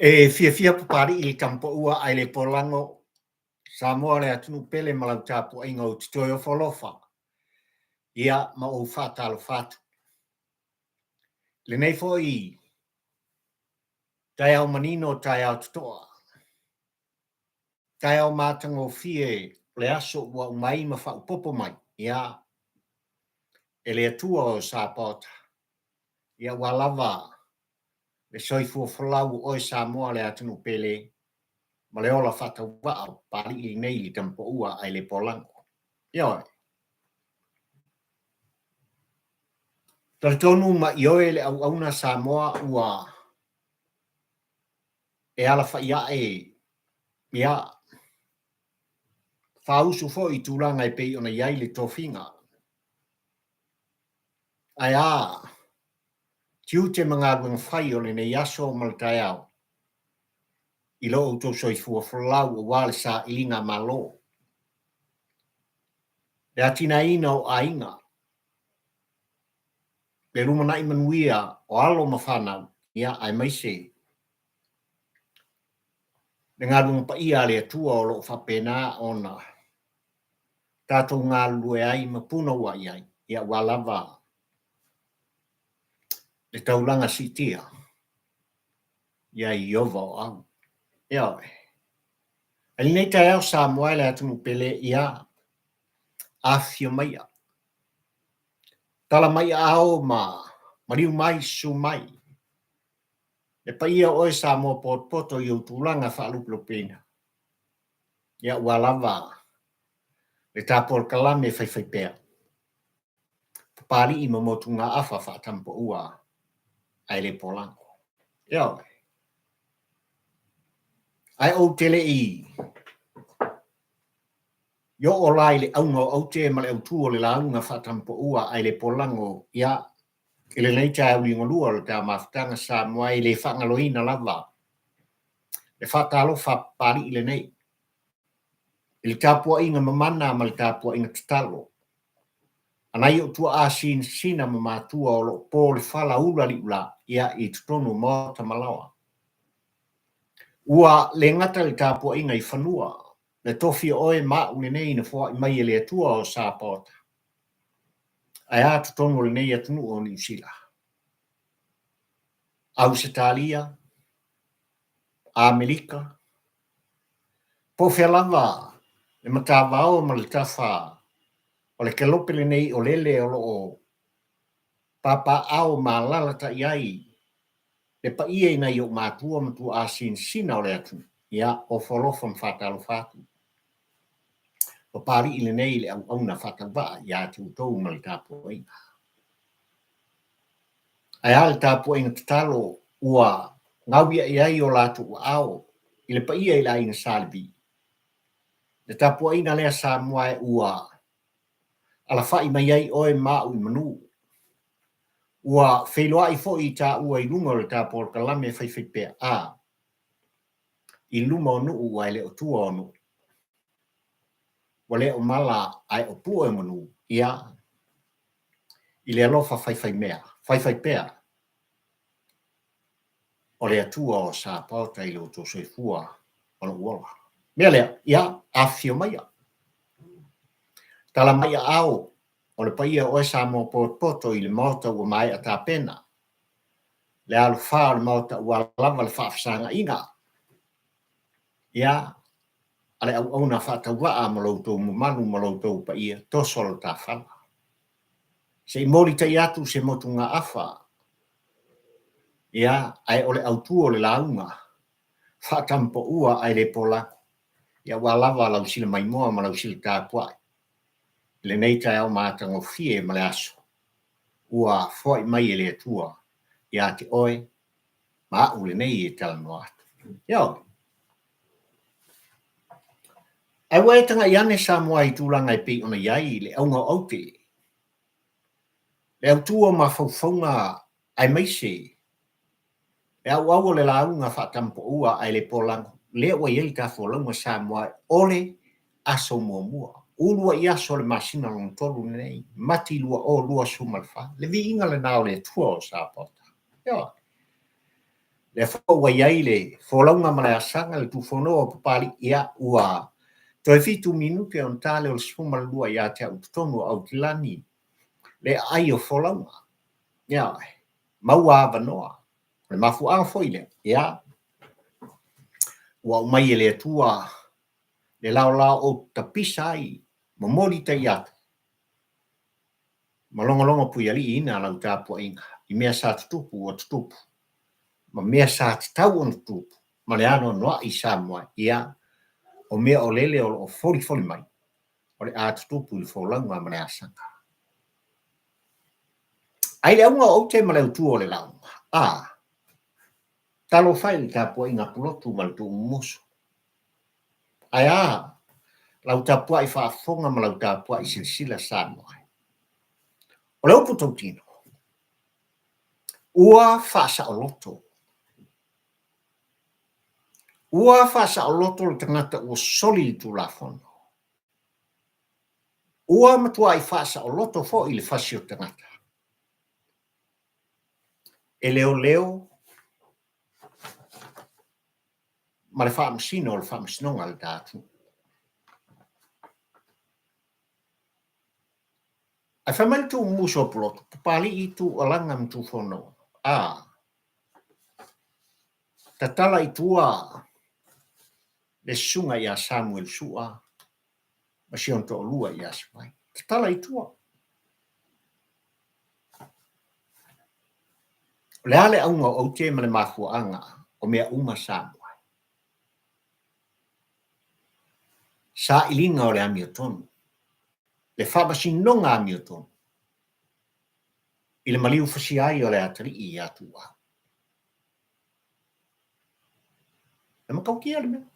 E fiafia Papali'i i le Tamapaua ae le Polago, Samoa le atunuu pele ma lau tapuaiga ou te toe ofo alofa ia ma ou faatalofa atu. I lenei foi taeao manino taeao totoa, taeao matagofie o le aso ua uma ai ma faaopoopo mai ia e le Atua o Sapaota, ia aua lava le soifua folau o oe Samoa le atunuu pele ma le ola faatauvaa o Papalii lenei i le Tamapaua ae le Polago. Ioe. Talitonu ma ioe le auauna Samoa ua e alafai ae ia faausu foi i tulaga e pei ona i ai le tofiga. Ae a tiute ma galuega fai o lenei aso ma le taeao i lo outou soifua folau aua le sailiga malo, le atinaeina o aiga, le lumanai manuia o alo ma fanau, ia aemaise le galuega paia a le Atua o lo o faapena ona tatou galulue ai ma punouai ai, ia aua lava le taulaga siitia ia Ieova o Au. Ioe. I lenei taeao Samoa e le atunuu pele, ia afifio maia. Tala mai aao ma maliu mai, susu mai. Le paia o oe Samoa potopoto i ou tulaga faalupelupeina. Ia ua lava le ta polokalame faifaipea. Papalii ma motugaafa faatamapaua ae le polago. Ioe. Ae ou te le i i oo la i le auga o aute ma le autu o le lauga faatamapaua ae le polago, ia, i lenei taeao liugalua o le ta mafutaga Samoa e le faagaloina lava le faatalofa a Papalii lenei i le tapuaiga mamana ma le tapuaiga tatalo a nai ou tuaa sinasina ma matua o lo o po le fala ula liula ia i totonu o maota ma laoa. Ua le gata i le tapuaiga i fanua, le tofi o oe ma au lenei na foai mai e le Atua o Sapaota, ae a totonu o lenei atunuu o Niu Sila, Ausetalia, Amerika, po o fea lava le matavao ma le tafa o le kelope lenei o lele o lo o papaaao ma alaalatai ai le paia i nai ou matua ma tuaa sinasina o le atunuu, ia, ofo alofa ma faatalofa atu. Papalii lenei le auauna faatauvaa ia te outou ma le tapuaiga. Ae a le tapuaiga tatalo ua gauia'i ai o latou aao i le paia i le aiga Sa Levi. Le tapuaiga lea Samoa e ua alafa'i mai ai oe ma au i manu. Ua feiloai foi i taua i luga o le ta polokalame faifaipea a i luma o nuu ae le o tua o nuu. Ua le o mala ae o pue o manu, ia, i le alofa faifaimea, faifaipea o le Atua o Sapaota i lo outou soifua ma lou ola. Mea lea, ia, afifio maia. Tala mai aao o le paia o oe Samoa potopoto i le Maota ua maea tapena, le alofā o le Maota ua lava le faafesagaina, ia, a le auauna faatauvaa ma lo outou mamalu ma lo outou paia, toso lo ta fala. Se i molitai atu se motugaafa, ia, ae o le autu o le lauga, faatamapaua ae le polago, ia ua lava lau sila maimoa ma lau sila tapuai i lenei taeao matagofie ma le aso ua foai mai e le Atua ia te oe ma au lenei e talanoa atu. Ioe. Ae ua e tagai ane Samoa i tulaga e pei ona i ai le auga o aute, le autu o mafaufauga aemaise le auau o le lauga faatamapaua ae le polago, lea ua i ai le ta folauga Samoa o le aso muamua, uluai aso o le masina lona tolu lenei, Mati 2024, le viiga lena o le Atua o Sapaota. Ioe. Lea foi ua i ai le folauga ma le asaga, le tufonoa o Papalii, ia, ua toe fitu minute ona ta lea o le 12 ia te au i totonu o Aukilani, le aai o folauga. Ia, maua avanoa. O le mafuaaga foi lea, ia, ua aumai e le Atua le laolao ou te tapisa ai, momoli tai atu, ma logologo puialiiina lau tapuaiga i mea sa tutupu ua tutupu ma mea sa tatau ona tutupu ma le anoanoai i Samoa, ia, o mea o lele o lo o folifoli mai, o le a tutupu i le folauga ma le asaga. Ai le auga o aute ma le autu o le lauga, a, talofa e i le tapuaiga a Pulotu ma le Tuumumusu. Ae a lau tapuai faafofoga ma lau tapuai silasila Samoa? O le upu tautino, ua faasaoloto. Ua faasaoloto le tagata ua soli le Tulafono. Ua matuai faasaoloto foi le fasi o tagata e leoleo ma le faamasino o le Faamasinoga a le ta atunuu. Ae fai mai le tuumumusu o Pulotu, Papalii, Tuualaga ma Tufonoa, a tatala i tua le susuga ia Samuelu Sua ma si ona toalua ia Sivai. Tatala i tua. O le a le auga o aute ma le mafuaaga o mea uma Samoa? Sailiga o le amiotonu, le faamasinoga amiotonu i le maliu fasia ai o le atalii ia Tuuau. E matautia le mea.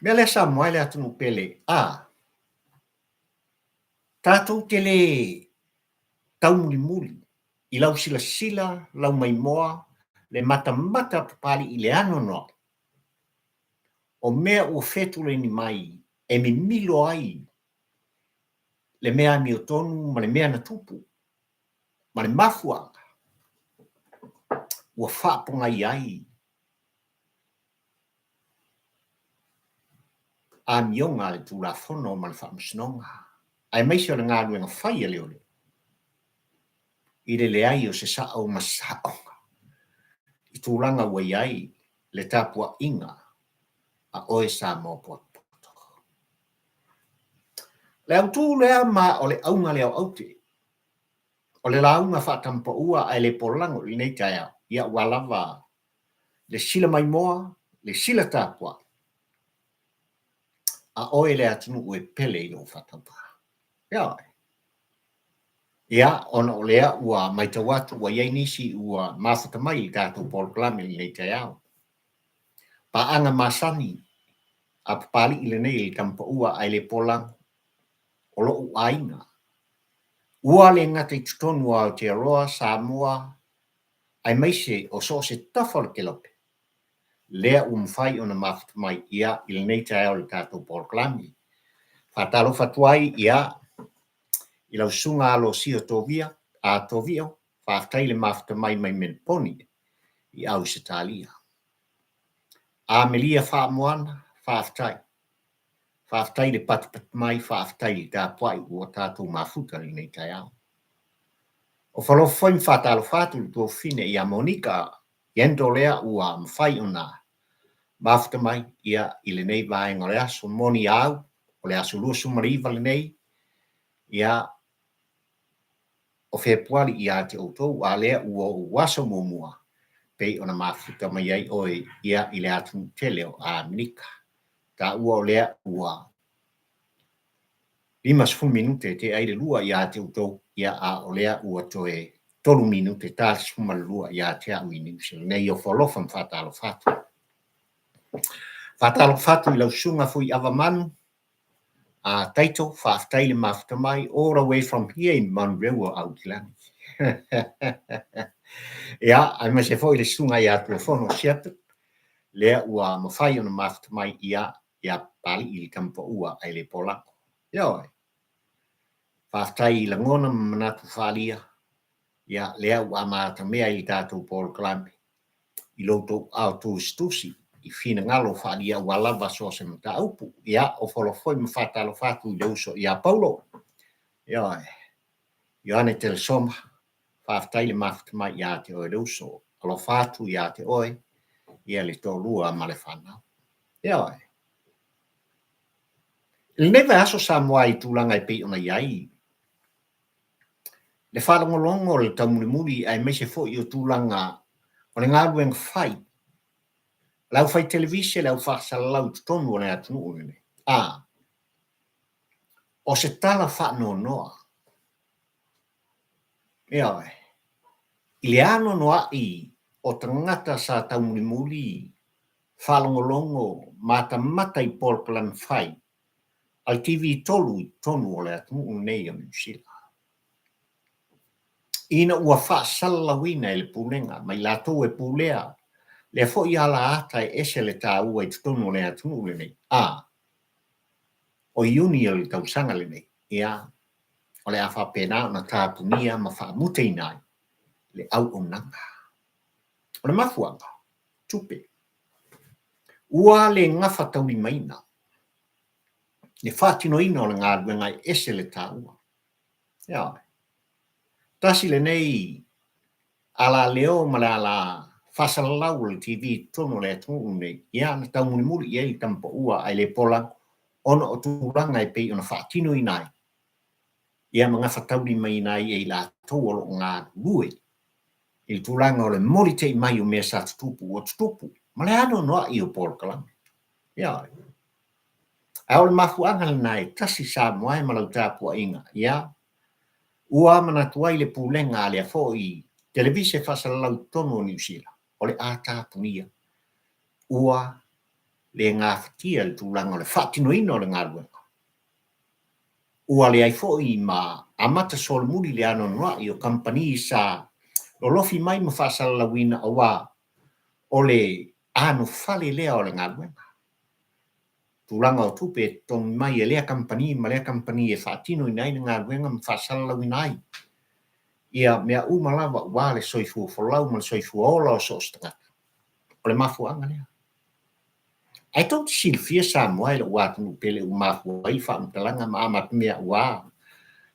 Mea lea Samoa e le atunuu pele, a tatou te le taumulimuli i lau silasila, lau maimoa, le matamata a Papalii i le anoanoai o mea ua fetuleni mai e mimilo ai le mea amiotonu ma le mea na tupu ma le mafuaaga ua faapogai ai amioga a le Tulafono ma le Faamasinoga, aemaise o le galuega fai a leoleo i le leai o se sao ma se saoga i tulaga ua i ai le tapuaiga a oe Samoa potopoto. O le autu lea ma o le auga lea o aute, o le lauga faatamapaua ae le polago i lenei taeao, ia ua lava le sila maimoa, le sila tapuai, a oe le atunuu e pele i lou faatauvaa. Ioe. Ia, ona o lea ua matau atu ua i ai nisi ua mafuta mai i le tatou polokalame i lenei taeao. Paaga masani a Papalii lenei i le tamapaua ae le polago o lo'u aiga. Ua le gata i totonu o Aotearoa, Samoa, aemaise o so o se tafa o le kelope, lea ua mafai ona mafuta mai ia i lenei taeao i le tatou polokalame. Faatalofa atu ai ia i lau susuga Alosio Tovia, a Tovio, faafetai le mafuta mai mai Meneponi i Ausetalia. Amelia Faamoana, faafetai. Faafetai le patipati mai, faafetai i le tapuai ua tatou mafuta i lenei taeao. O falofa foi ma faatalofa atu i le tuafafine ia Monika Yendo lea ua mafai ona mafuta mai ia i lenei vaega o le aso. Moni au, o le aso 29 lenei ia o Fepuari ia te outou, a lea ua ou aso muamua pei ona mafuta mai ai oe ia i le atunuu tele o Amerika. Taua o lea ua 50 minute e tea ai le lua ia te outou, ia a o lea ua toe tolu minute ta le 12 ia te au i Niu Sila nei. Ofo alofa ma faatalofa atu. Faatalofa atu i lau susuga Fuiava Manu, a Taito, faafetai le mafuta mai, all the way from here in Manurewa, Aukilani. Ia, aemaise foi le susuga ia Tuafono Shepherd, lea ua mafai ona mafuta mai ia ia Papalii le tamapaua ae le polago. Ioe. Faafetai i lagona ma manatu faaalia. Ia, lea ua amatamea i le tatou polokalame i lo outou aao tusitusi i finagalo faaalia aua lava so o se mataupu. Ia, ofo alofa foi ma faatalofa atu i le uso ia Paulo. Ioe. Ioane Telesoma, faafetai le mafuta mai ia te oe le uso. Alofa atu ia te oe ia le toalua ma le fanau. Ioe. I lenei vaiaso Samoa i tulaga e pei ona i ai le faalogologo o le taumulimuli aemaise foi o tulaga o le galuega fai a le aufai televise, le au faasalalau i totonu o le atunuu lenei. A o se tala faanoanoa, ioe, i le anoanoai o tagata sa taumulimuli faalogologo matamata i polokalame fai a le TV 3 i totonu o le atunuu lenei o Niu Sila. Ina ua faasalalauina e le Pulega ma i latou e pulea lea foi alaata e ese le taua i totonu o le atunuu lenei, a o Iuni o le tausaga lenei, ia, o le a faapena ona tapunia ma faamuteina ai le auaunaga. O le mafuaaga, tupe. Ua le gafataulimaina le faatinoina o le galuega e ese le taua. Ioe. Tasi lenei alaleo ma le ala faasalalau o le TV i totonu o le atunuu lenei, ia na taumulimuli i ai le tama paua ae le pola ona o tulaga e pei ona faatinoina ai, ia ma gafataulimaina ai e i latou o lo o galulue i le tulaga o le molite'i mai o mea sa tutupu ua tutupu ma le anoanoa'i o polokalame. Ioe. A o le mafuaaga lena e tasi Samoa e ma lau tapuaiga, ia, ua manatu ai le Pulega a lea foi Televise Faasalalau i totonu o Niu Sila, o le a tapunia ua le gafatia le tulaga o le faatinoina o le galuega. Ua leai foi ma amata solomuli le anoanoai o kamupani sa lolofi mai ma faasalalauina aua o le anofale lea o le galuega. Tulaga o tupe e totogi mai e lea kamupani ma lea kamupani e faatinoina ai le galuega ma faasalalauina ai ia mea uma lava aua le soifua folau ma le soifua ola o so o se tagata. O le mafuaaga lea. Ae tou te silafia Samoa e lou atunuu pele ua mafua ai le faamatalaga ma amatamea aua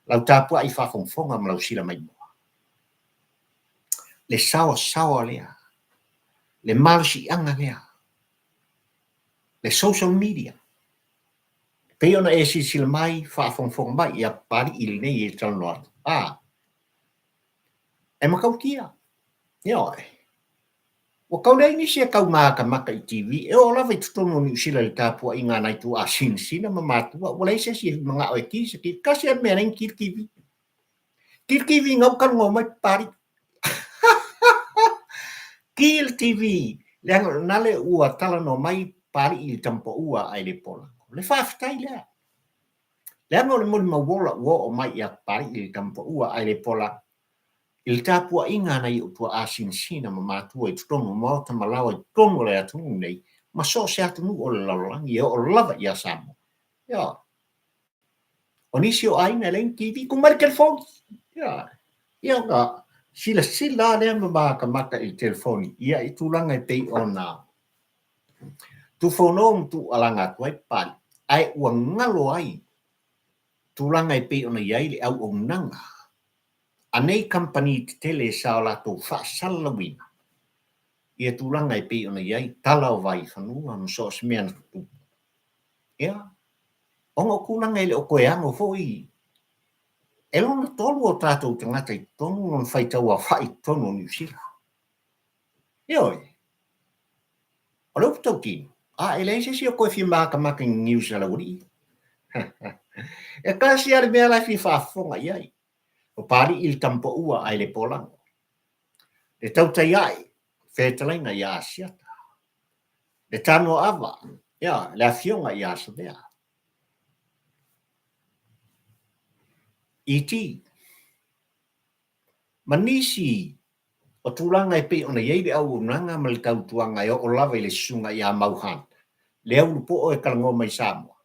lau tapuai faafogafoga ma lau sila maimoa. Le saoasaoa lea, le malosiaga lea, le social media, e pei ona e silasila mai, faafogafoga mai ia Papalii lenei e talanoa atu, a, e matautia, ioe. Ua tau leai nisi e tau matamata i TV, e oo lava i totonu o Niu Sila i le tapuaiga a nai tuaa sinasina ma matua, ua leai se isi e manao e ki se TV. Tasi lava le mea e ala ai ona ki le TV. Ki le TV ina ua talanoa mai Papalii. Ki le TV, leaga o lena le ua talanoa mai Papalii i le tama paua ae le pola. O le faafetai lea. Leaga o le molimau ola ua oo mai ia Papalii i le tama paua ae le pola i le tapuaiga a nai ou tuaa sinasina ma matua i totonu o maota ma laoa i totonu o le atunuu nei ma so o se atunuu o le lalolagi e oo lava ia Samoa. Ioe. O nisi o aiga e leai ni TV, tuu mai le telefoni. Ioe. Ia ona silasila lava lea ma matamata i le telefoni ia i tulaga e pei ona tufono ma tuualaga atu ai Papalii, ae ua galo ai tulaga e pei ona i ai le auaunaga a nei kamupani tetele sa o latou faasalalauina ia tulaga e pei ona i ai tala o vaifanua ma so o se mea na tutupu. Ia, ona o tulaga e le o toe ano foi e lona tolu o tatou tagata i totonu lona faitau aofai i totonu o Niu Sila. Ioe, o le upu tautino, a e leai se isi o toe fia matamata i ni news a le aualii. E tasi lava le mea la e fia faafofoga i ai, Papalii i le tama paua ae le polago. Le tautai ae, fetalaiga ia Asiata. Le tanoaava, ia, le afioga ia Savea. ET. Ma nisi o tulaga e pei ona i ai le auaunaga ma le tautuaga e oo lava i le susuga ia Mauhan, le aulupoo e talanoa mai Samoa.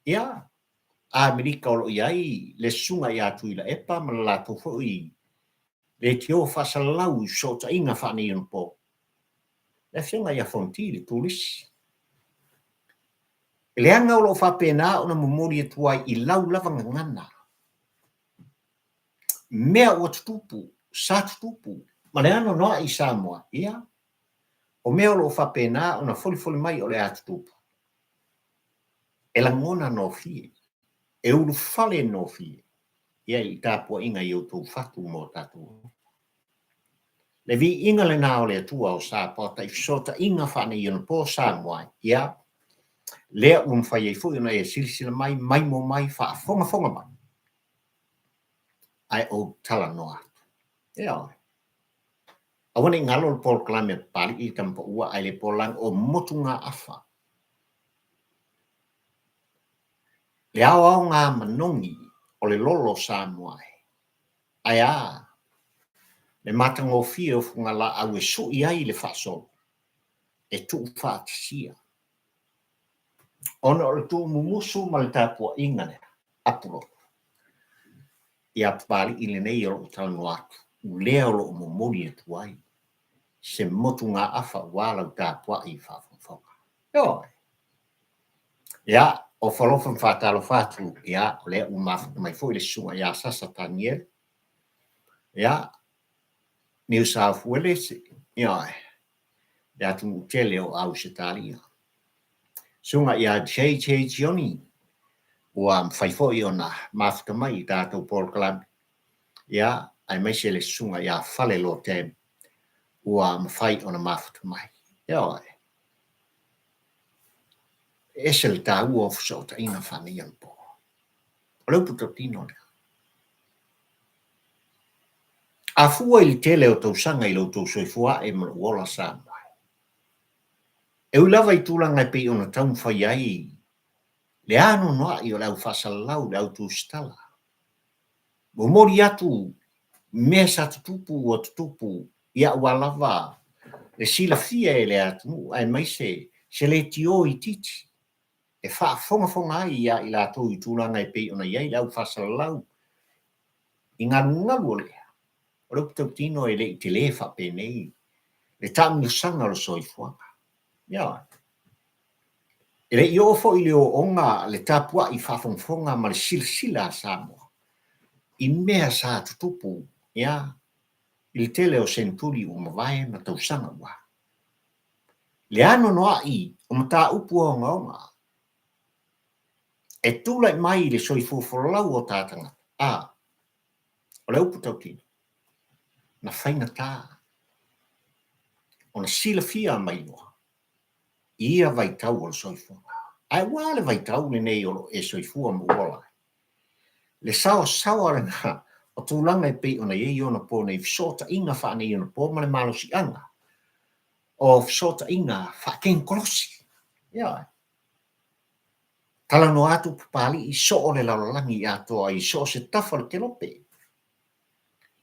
Ia, Amerika o lo o i ai le susuga ia Tuilaepa ma le latou foi. Leitio faasalalau i fesootaiga faaneionapo, le Afioga ia Fonoti le Turisi. Leaga o lo o faapena ona momoli atu ai i lau lava gagana mea ua tutupu, sa tutupu ma le anoanoai i Samoa, ia, o mea o lo o faapena ona folifoli mai o le a tutupu, e lagona gofie, e ulufale gofie ia i tapuaiga i outou fatu ma o tatou. Le viiga lena o le Atua o Sapaota i fesootaiga faaneionapo Samoa, ia, lea ua mafai ai foi ona e silasila mai, maimoa mai, faafogafoga mai, ae ou talanoa atu. Ioe. Aua ne i galo le polokalame a Papalii le Tama Paua ae le Polang o motugaafa. Le aoaoga manogi o le lolo o Samoa e. Ae a le matagofie o fugalaau e sui ai le faasolo e tuufaatasia. Ona o le tuumumusu ma le tapuaiga lea, apulotu, ia Papalii lenei o loo talanoa atu, lea o loo momoli atu ai se motugaafa aua lau tapuai faafogafoga. Ioe. Ia, ofo alofa ma faatalofa atu, ia, o lea ua mafuta mai foi le susuga ia Sasa Tanielu, ia, New South Wales, ioe, le atunuu tele o Ausetalia. Susuga ia JJ Jioni, ua mafai foi ona mafuta mai i tatou polokalame, ia, aemaise le susuga ia Fale Lotem, ua mafai ona mafuta mai. Ioe. E ese le taua o fesootaiga faaneionapo. O le upu tautino lea. A fua i le tele o tausaga i lo outou soifua ae ma lou ola Samoa, e ui lava i tulaga e pei ona taumafai ai le anoanoai o le au faasalalau, le au tusitala, momoli atu mea sa tutupu ua tutupu ia aua lava le silafia e le atunuu aemaise se leitio itiiti e faafogafoga ai ia i latou i tulaga e pei ona i ai le au faasalalau i galugalu o le ea. O le upu tautino e le i tele faapenei le taamilosaga o le soifuaga. Ioe. E le i oo foi i le ooooga le tapuai faafogafoga ma le silasila a Samoa i mea sa tutupu ia i le tele o seneturi ua mavae ma tausaga ua alu. Le anoanoai o mataupu ogaoga e tulai mai i le soifua folau o ta tagata, a, o le upu tautino, na faigata ona silafia ma iloa i ia vaitau o le soifuaga. Ae ua a le vaitau lenei o lo o e soifua ma ou ola ai? Le saosaoa lena o tulaga e pei ona i ai ona po nei fesootaiga faaneionapo ma le malosiaga o fesootaiga faatekonolosi. Ioe. Talanoa atu Papalii soo le lalolagi atoa i so o se tafa o le kelope.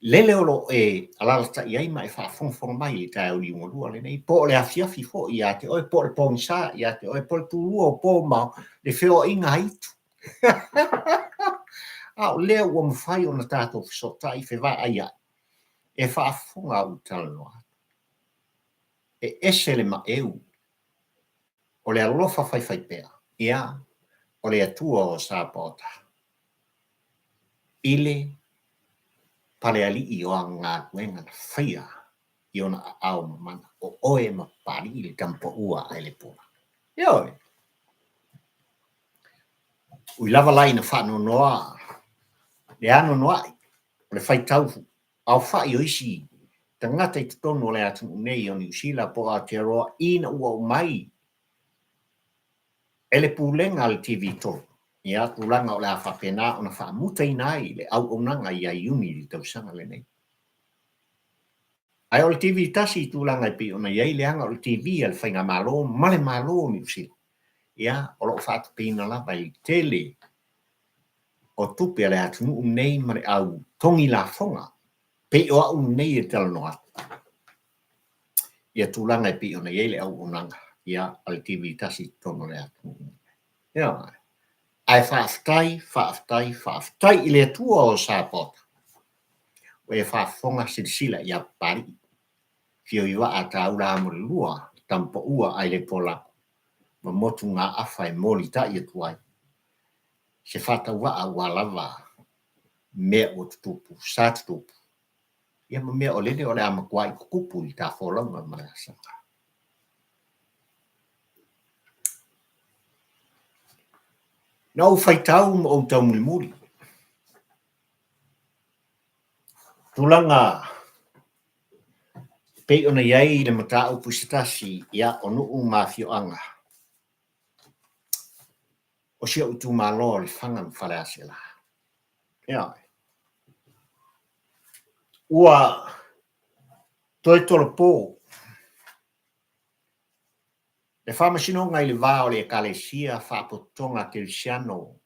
Lele o lo o e alalatai ai ma e faafogafoga mai i le taeao liugalua lenei, po o le afiafi foi ia te oe, po o le pogisa ia te oe, po o le tulua o po ma le feoaiga a itu. A o lea ua mafai ona tatou fesootai, fevaaiai, e faafofoga au talanoa atu. E ese le maeu o le alofa faifaipea, ia, o le Atua o Sapaota. I le palealii o ana galuega na faia i ona aao mamana, o oe ma Papalii le Tama Paua ae le Pula. Ioe! Ui lava la ina faanoanoa le anoanoai o le faitau aofai o isi tagata i totonu o le atunuu nei o Niu Sila po o Aotearoa ina ua oo mai e le Pulega a le TV3 ia tulaga o le a faapena ona faamutaina ai le auaunaga ia Iuni i le tausaga lenei. Ae o le TV1 i tulaga e pei ona i ai leaga o le TV a le Faigamalo ma le Malo o Niu Sila, ia, o lo o faatupeina lava i le tele o tupe a le atunuu lenei ma le au togi lafoga, pei o au lenei e talanoa atu ia tulaga e pei ona i ai le auaunaga ia a le TV1 i totonu o le atunuu. Ia, ae faafetai, faafetai, faafetai i le Atua o Sapaota. Ua e faafofoga silasila ia Papalii. Fio i vaa taula amo le lua, tama paua ae le polago, ma motu gaafa e molitai atu ai se faatauvaa ua lava mea ua tutupu, sa tutupu, ia ma mea o lele o le a matuai tutupu i ta folauga ma le asaga. Na ou faitau ma ou taumulimuli, tulaga e pei ona i ai le mataupu i se tasi ia o nuu ma afioaga o si ou itumalo o Lefaga ma Faleaseela. Ioe. Ua toe tolopo le Faamasinoga i le va o le Ekalesia Faapotopotoga Kerisiano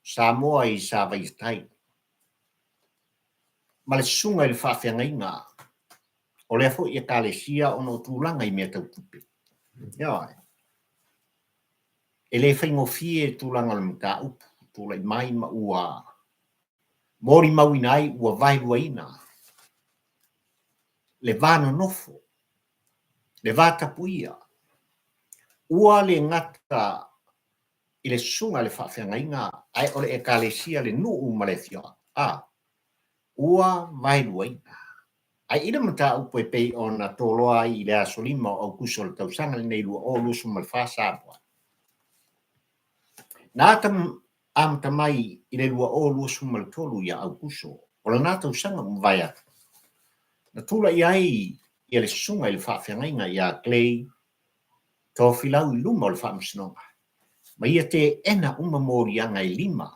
Samoa i Savaia Tai ma le susuga i le faafeagaiga o lea foi Ekalesia ona o tulaga i mea tau tupe. Ioe. E le faigofie tulaga o le mataupu tulai mai ma ua molimauina ai ua vaeluaina le va nonofo, le va tapuia. Ua le gata i le susuga i le faafeagaiga ae o le Ekalesia, le nuu ma le afioaga, a ua vaeluaina. Ae i le mataupu e pei ona toloa ai i le aso 5 o Aokuso o le tausaga lenei 2024 Samoa, na amata mai i le 2023 ia Aokuso o lena tausaga ua mavae atu, na tulai ai ia le susuga i le faafeagaiga ia Clay Tofilau i luma o le Faamasinoga ma ia teena uma moliaga e lima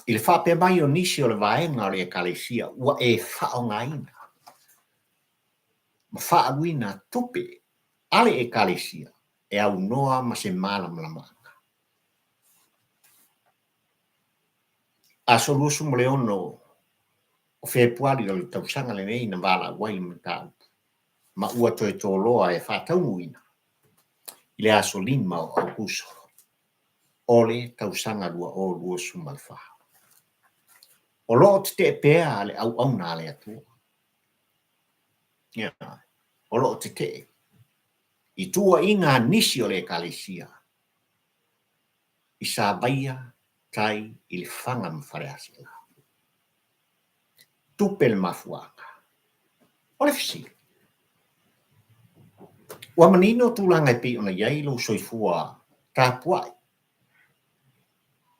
i le faapea mai o nisi o le vaega o le Ekalesia ua e faaaogaina ma faaaluina tupe a le Ekalesia e aunoa ma se malamalamaaga. Aso 26 o Fepuari o le tausaga lenei na valaau ai le mataupu ma ua toe toloa e faataunuuina i le aso 5 o Aokuso o le tausaga 2024. O lo o tetee pea le auauna a le Atua. Ia, o lo o tetee i tuuaiga a nisi o le Ekalesia i Savaia tai i Lefaga ma Faleaseela. Tupe le mafuaaga. O le fesili, ua manino tulaga e pei ona i ai lou soifua tapuai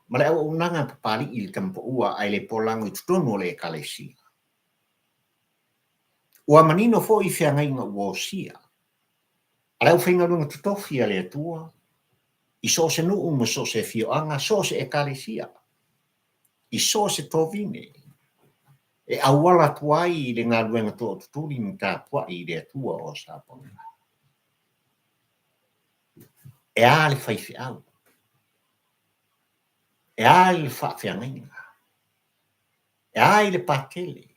ma le auaunaga a Papalii i le tama paua ae le polago i totonu o le Ekalesia? Ua manino foi feagaiga ua osia a le aufaigaluega totofi a le Atua i so o se nuu ma so o se afioaga, so o se Ekalesia, i so o se tovine e auala atu ai i le galuega tootutuli ma tapuai i le Atua o Sapaula. E a le faifeau? E a i le faafeagaiga? E a i le patele?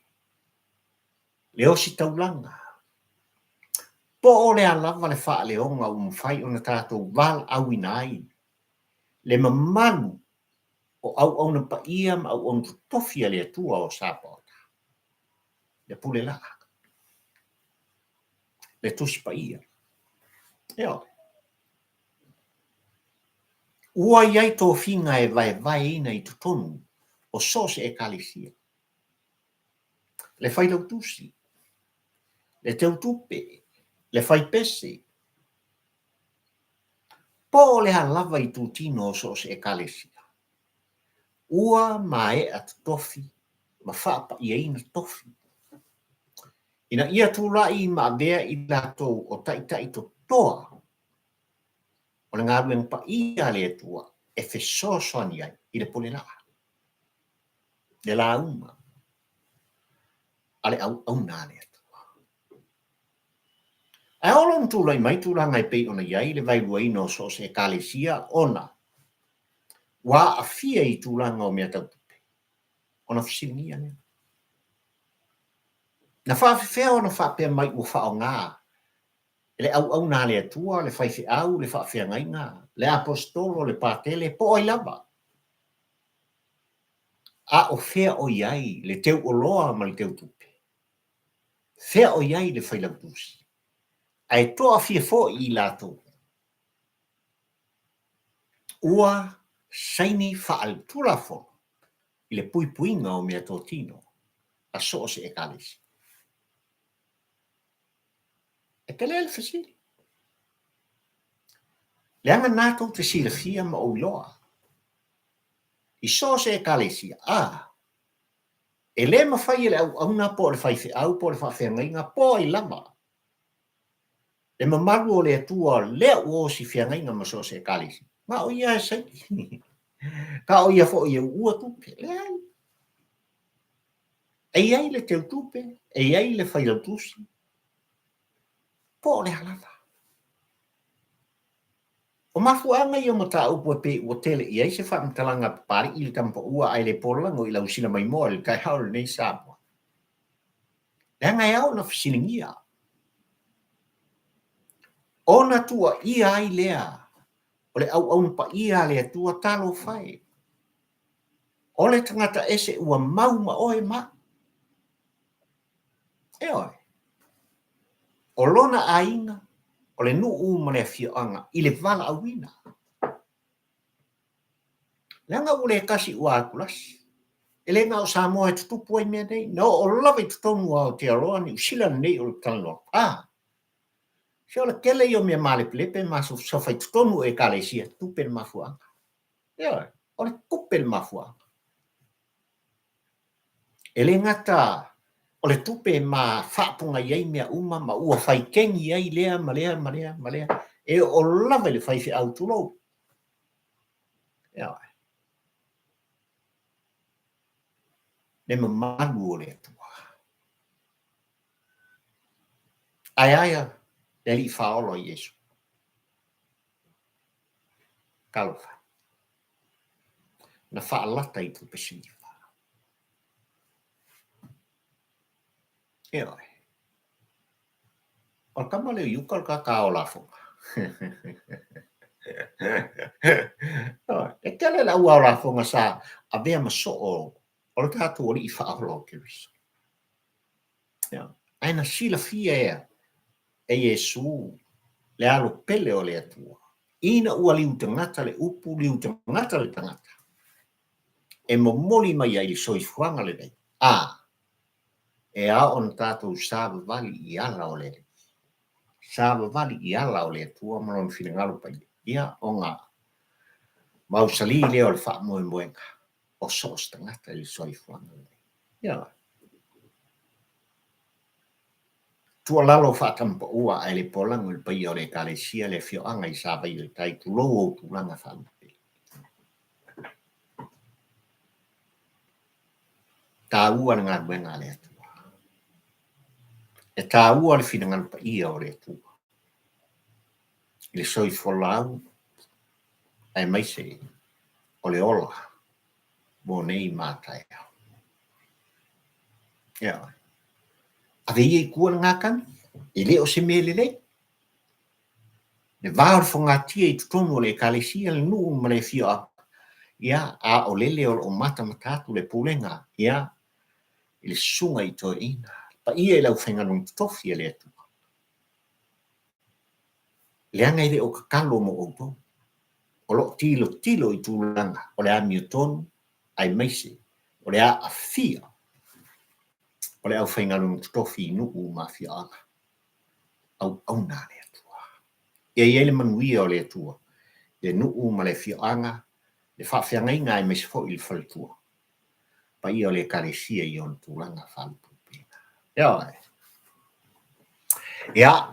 Le ositaulaga? Po o le a lava le faaleoga ua mafai ona tatou valaauina ai le mamalu o auauna paia ma auauna totofi a le Atua o Sapaota, le pule laa, le Tusi Paia. Ioe. Ua i ai tofiga e vaevaeina i totonu o so o se Ekalesia. Le failautusi, le teutupe, le faipese, po o le a lava itutino o so o se Ekalesia, ua maea totofi ma faapaiaina tofi, ina ia tulai ma avea i latou o taitai totoa o le galuega paia a le Atua e fesoasoani ai i le pule laa, le lauga a le auauna a le Atua. Ae oo loa ona tulai mai tulaga e pei ona i ai le vaeluaina o so o se Ekalesia ona ua aafia i tulaga o mea tau tupe, ona fesiligia lea. Na faafefea ona faapea mai ua faaaoga e le auauna a le Atua, le faifeau, le faafeagaiga, le aposetolo, le patele, po o ai lava? A o fea o i ai le teu oloa ma le teu tupe? Fea o i ai le Failautusi? Ae toafia foi i latou ua saini faaletulafono i le puipuiga o meatotino a so o se Ekalesia. E tele le fesili. Leaga na tou te silafia ma ou iloa i so o se Ekalesia, a, e le mafai e le auauna po o le faifeau po o le faafeagaiga po o ai lava le mamalu o le Atua lea ua osi feagaiga ma so o se Ekalesia, na o ia e saini, na o ia foi e uua tupe. Leai. E i ai le teutupe, e i ai le failautusi, po o le a lava. O mafuaaga ia o mataupu e pei ua tele i ai se faamatalaga a Papalii i le tama paua ae le pololago i lau silamaimoa i le taeao lenei Samoa. Leaga e ao ona fesiligia. Ona tuuaia ai lea o le auauna paia a le Atua, talofa e! O le tagata ese ua mau ma oe ma au. Ioe. O lona aiga, o le nuu ma le afioaga i le valaauina. Leaga ua le tasi ua atulasi. E le na o Samoa e tutupu ai mea nei. Na oo lava i totonu o Aotearoa, Niu Sila lenei o le talanoa. A, se o le tele ia o mea malepelepe ma masofasofa i totonu o Ekalesia, tupe le mafuaaga. Ioe, o le tupe le mafuaaga. E le gata o le tupe ma faapogai ai mea uma ma ua fai kegi ai lea ma lea ma lea ma lea, e oo lava i le faifeau, tulou. Ioe. Le mamalu o le Atua. Ae a le Alii Faaola o Iesu? Talofa. Na faalata i tupe siliva. Ioe. O le tama lea o Iuta o le tagata ao lafoga. E tele le au ao lafoga sa avea ma soo o le tatou Alii Faaola o Keriso. Ae na silafia ea e Iesu le alo pele o le Atua, ina ua liu tagata le upu, liu tagata le tagata, e momoli mai ai le soifuaga lenei, a, e ao ona tatou savavali i ala o le Alii, savavali i ala o le Atua ma Lona finagalo paia, ia, ona mausali lea o le faamoemoega o so o se tagata i le soifuaga lenei. Ia. Tuualalo faatamapaua ae le polago i le paia o le Ekalesia, le afioaga i Savaii o le Tai, tulou ou tulaga faalupe. Taua le galuega a le Atua. E taua le finagalo paia o le Atua i le soifua lau aemaise o le ola mo nei ma taeao. Ioe. Ave ia i tua lena tagi, e le o se mea lelei. Le va o le fogatia i totonu o le Ekalesia, le nuu ma le afioaga, ia, a o lele o lo o matamata atu le pulega, ia, i le susuga i toeaiina, le paia i le aufaigaluega totofi a le Atua. Leaga e le o tatalo mo outou. O lo o tilotilo i tulaga o le amiotonu aemaise o le aafia o le aufaigaluega totofi i nuu ma afioaga auauna a le Atua. Ia i ai le manuia o le Atua i le nuu ma le afioaga, le faafeagaiga aemaise foi le faletua. Paia o le Ekalesia i ona tulaga faalupelupeina. Ioe. Ia,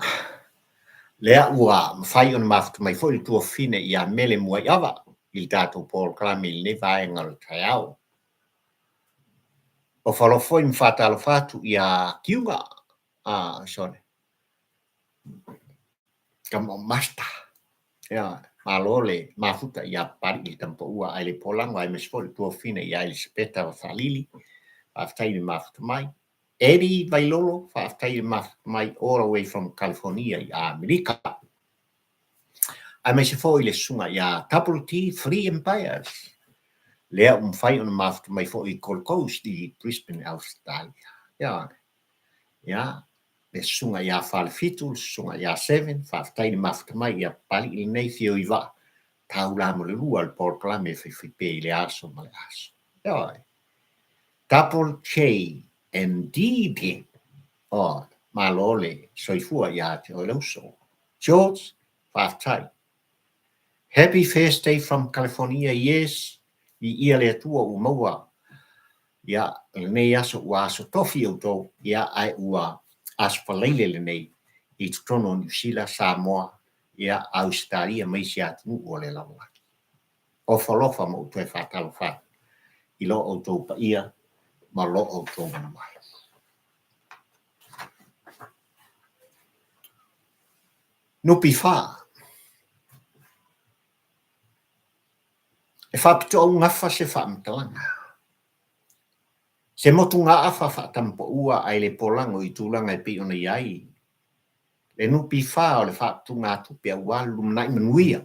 lea ua mafai ona mafuta mai foi le tuafafine ia Mele Muaiava i le tatou polokalame i lenei vaega o le taeao. Ofo alofa foi ma faatalofa atu ia Kiuga, ah, sorry, Tama o Master. Ia, malo le mafuta ia Papalii le tama paua ae le polago aemaise foi le tuafafine ia Elisapeta Faalili. Faafetai i le mafuta mai. Eddie Vailolo, faafetai i le mafuta mai all the way from California i Amerika. Aemaise foi le susuga ia Double T Free Empires. Lea ua mafai ona mafuta mai foi i Gold Coast i Brisbane, Ausetalia. Ia, ia, le susuga ia Falefitu, le susuga ia Seven, faafetai le mafuta mai, ia Papalii lenei fio i vaa, taula mo le lua le polokalame e faifaipe i le aso ma le aso. Ia, Double J and D D. Oh, malo le soifua ia te oe le uso. George, faafetai. Happy First Day from California, yes, viia le Atua ua maua ia lenei aso ua aso tofi outou, ia ae ua aso falaile lenei i totonu o Niu Sila, Samoa, ia Ausetalia ma isi atunuu o le lalolagi. Ofa alofa ma ou toe faatalofa atu i lo outou paia ma lo outou mamalu. NPF. E faapitoaugafa se faamatalaga. Se motugaafa faatamapaua ae le polago i tulaga e pei ona i ai le NPF o le faaputugatupe aua le lumanai manuia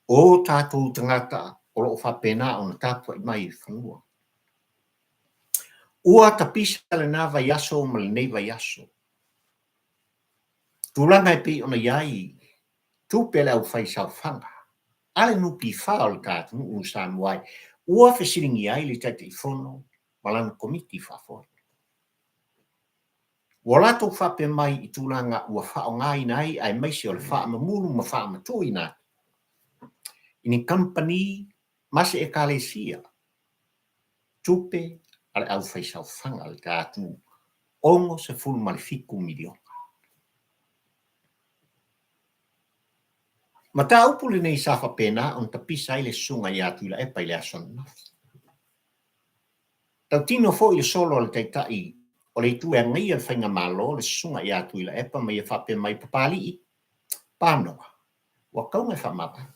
o tatou tagata o lo o faapena ona tapuai mai i fanua. Ua tapisa lena vaiaso ma lenei vaiaso. Tulaga e pei ona i ai tupe a le aufaisaofaga a le NPF o le ta atunuu o Samoa ai, ua fesiligia ai le Taitaifono ma lana Komiti Faafoe. Ua latou faapea mai i tulaga ua faaaogaina ai aemaise o le faamamulu ma faamatuuina atu i ni kamupani ma se ekalesia tupe a le aufaisaofaga a le ta atunuu, $67 miliona. Mataupu lenei sa faapena ona tapisa ai le Susuga ia Tuilaepa i le aso ananafi. Tautino foi le solo a le Taitai o le Itu e Agaia le Faigamalo, le Susuga ia Tuilaepa ma ia faapea mai, Papalii, Panoa, ua tauga e faamavae.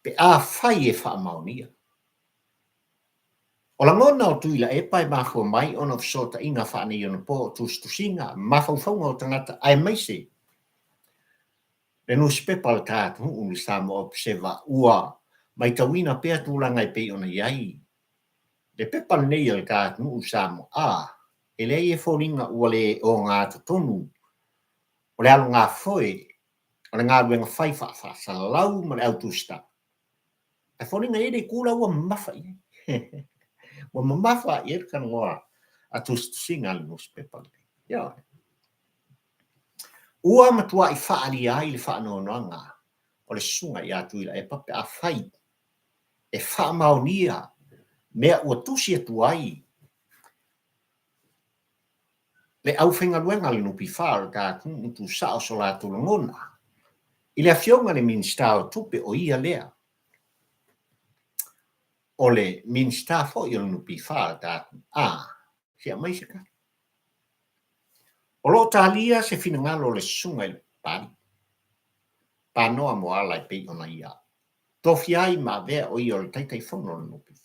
Pe afai e faamaonia. O lagona o Tuilaepa e mafua mai ona o fesootaiga faaneionapo o tusitusiga, mafaufauga o tagata aemaise le nusipepa a le ta atunuu le Samoa Observer ua maitauina pea tulaga e pei ona i ai le pepa lenei a le ta atunuu Samoa a e leai e foliga ua le ogatotonu o le alogafoe o le galuega fai faafaasalalau ma le au tusitala. Ae foliga e i ai le itu la ua mamafa i ai. Ua mamafa i ai le talanoa a tusitusiga a le nusipepa lenei. Ioe. Ua matuai faaalia ai le faanoanoaga o le susuga ia Tuilaepa pe afai e faamaonia mea ua tusi atu ai le aufaigaluega a le NPF o le ta atunuu tuusao so latou lagona i le Afioga i le Minisita o Tupe, o ia lea o le Minisita foi o le NPF a le ta atunuu. A, se aumai se tali. O lo o talia se finagalo o le Susuga i le Papalii, Panoa Moala e pei ona ia tofia ai ma avea o ia o le Taitaifono o le NPF.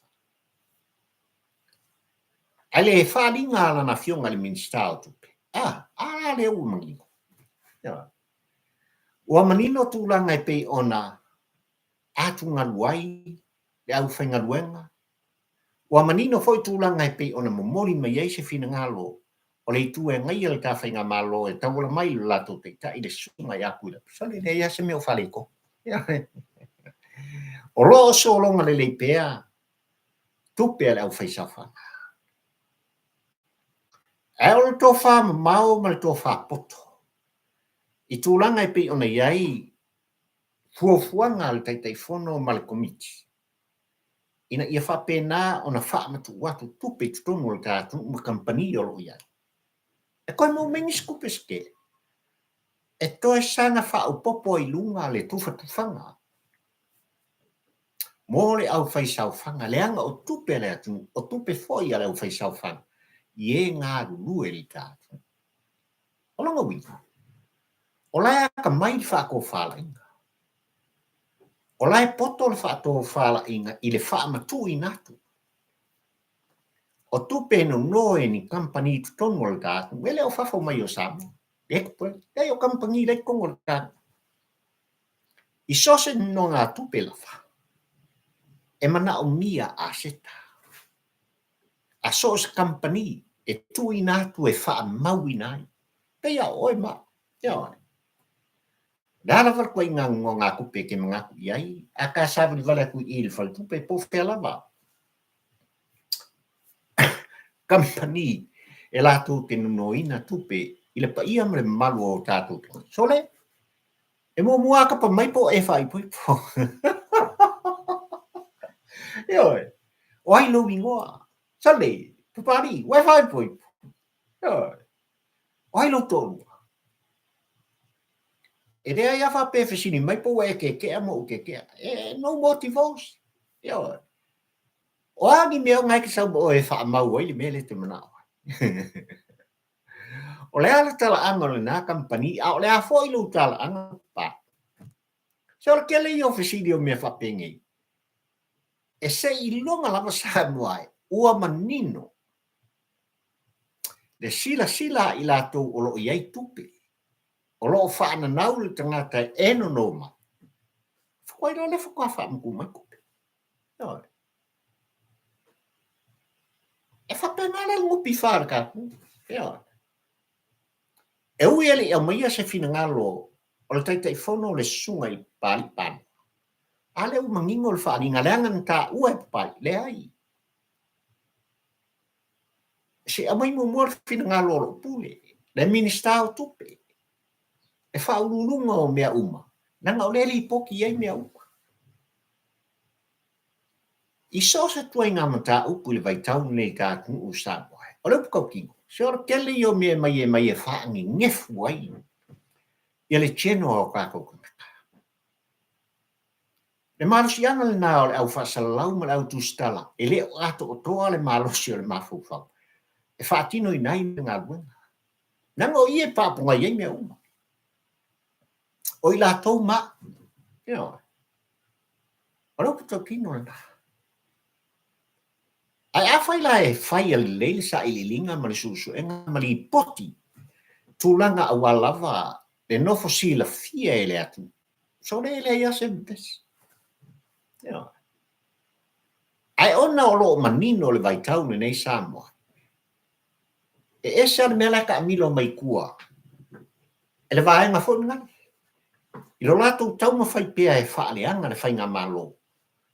Ae le faaaliga a lana afioga i le Minisita o Tupe, a, a lea ua manino. Ua manino tulaga e pei ona atugalu ai le aufaigaluega, ua manino foi tulaga e pei ona momoli mai ai se finagalo o le itu e agaia le ta faigamalo e tauala mai i lo latou taitai le Susuga ia Tuilaepa. Sole, e leai lava se mea o faaletonu. O lo o sologa lelei pea tupe a le aufaisaofaga. Ae o le tofa mamao ma le tofa poto i tulaga e pei ona i ai fuafuaga a le Taitaifono ma le Komiti ina ia faapena ona faamatuu atu tupe i totonu o le ta atunuu ma kamupani o lo o i ai, e toe maua mai nisi tupe se tele, e toe saga faaopoopo ai i luga le tufatufaga mo le aufaisaofaga, leaga o tupe a le atunuu, o tupe foi a le aufaisaofaga i e galulue i le ta atunuu. O lona uiga, o la e atamai le faatofalaiga. O la e poto le faatofalaiga i le faamatuuina atu o tupe e nono e ni kamupani i totonu o le ta atunuu, e le o fafo mai o Samoa. Leai, o kamupani la e i totonu o le ta atunuu. I so o se nonogatupe lava. E manaomia aseta a so o se kamupani e tuuina atu e faamauina ai. Pei a o oe ma au. Ioe. O le a lava le ituaiga nonogatupe e te manatu i ai, a ta savalivali atu i i i le faletupe po o fea lava kamupani e latou te nonoina tupe i le paia ma le mamalu o tatou tagata. Sole, e muamua lava tapa mai po o e faaipoipo. Ioe, o ai lou igoa? Sole, Papalii, ua e faaipoipo. Ioe, o ai lou toalua? E leai lava faapea e fesili mai po ua e keke'a ma ou keke'a. E no more divorce. Ioe. O a ni mea ona e te sau ma oe e faamau ai le mea lea e te manao ai? O le a le talaaga o lena kamupani, a o le a foi lou talaaga pa? Se o le tele ia o fesili o mea faapenei. E seiloga lava Samoa e ua manino le silasila a i latou o lo o i ai tupe, o lo o faananau le tagata e nono mai, faatoa iloa lea faatoa faamatuu mai tupe. Ioe. E faapena la le NPF a le tatou. Ioe. E ui e le i aumaia se finagalo o le Taitaifono o le Susuga i Papalii Panoa, a lea ua manino le faaaliga leaga na taua e Papalii, leai. Se i aumai muamua le finagalo o lou pule, le Minisita o Tupe, le faauluuluga o mea uma, leaga o lea e lipoti i ai mea uma. I so o se ituaiga mataupu i le vaitau lenei i ta atunuu o Samoa, o le upu tautino, se o le tele ia o mea e mai e mai e faanenefu ai ia le general o tatou tagata. Le malosiaga lena o le au faasalalau ma le au tusitala e le o atoatoa le malosi o le mafaufau e faatinoina ai le galuega. Leaga o i e paapogai ai mea uma. O i latou ma au. Ioe. O le upu tautino lena. Ae afai la e fai a lelei le sailiiliga ma le suesuega ma lipoti tulaga aua lava le nofo silafia e le atunuu, sole e leai lava se vevesi. Ioe. Ae ona o lo o manino le vaitau lenei Samoa, e ese lava le mea la e taamilo mai tua e le vaega foi lena, i lo latou taumafai pea e faaleaga le faigamalo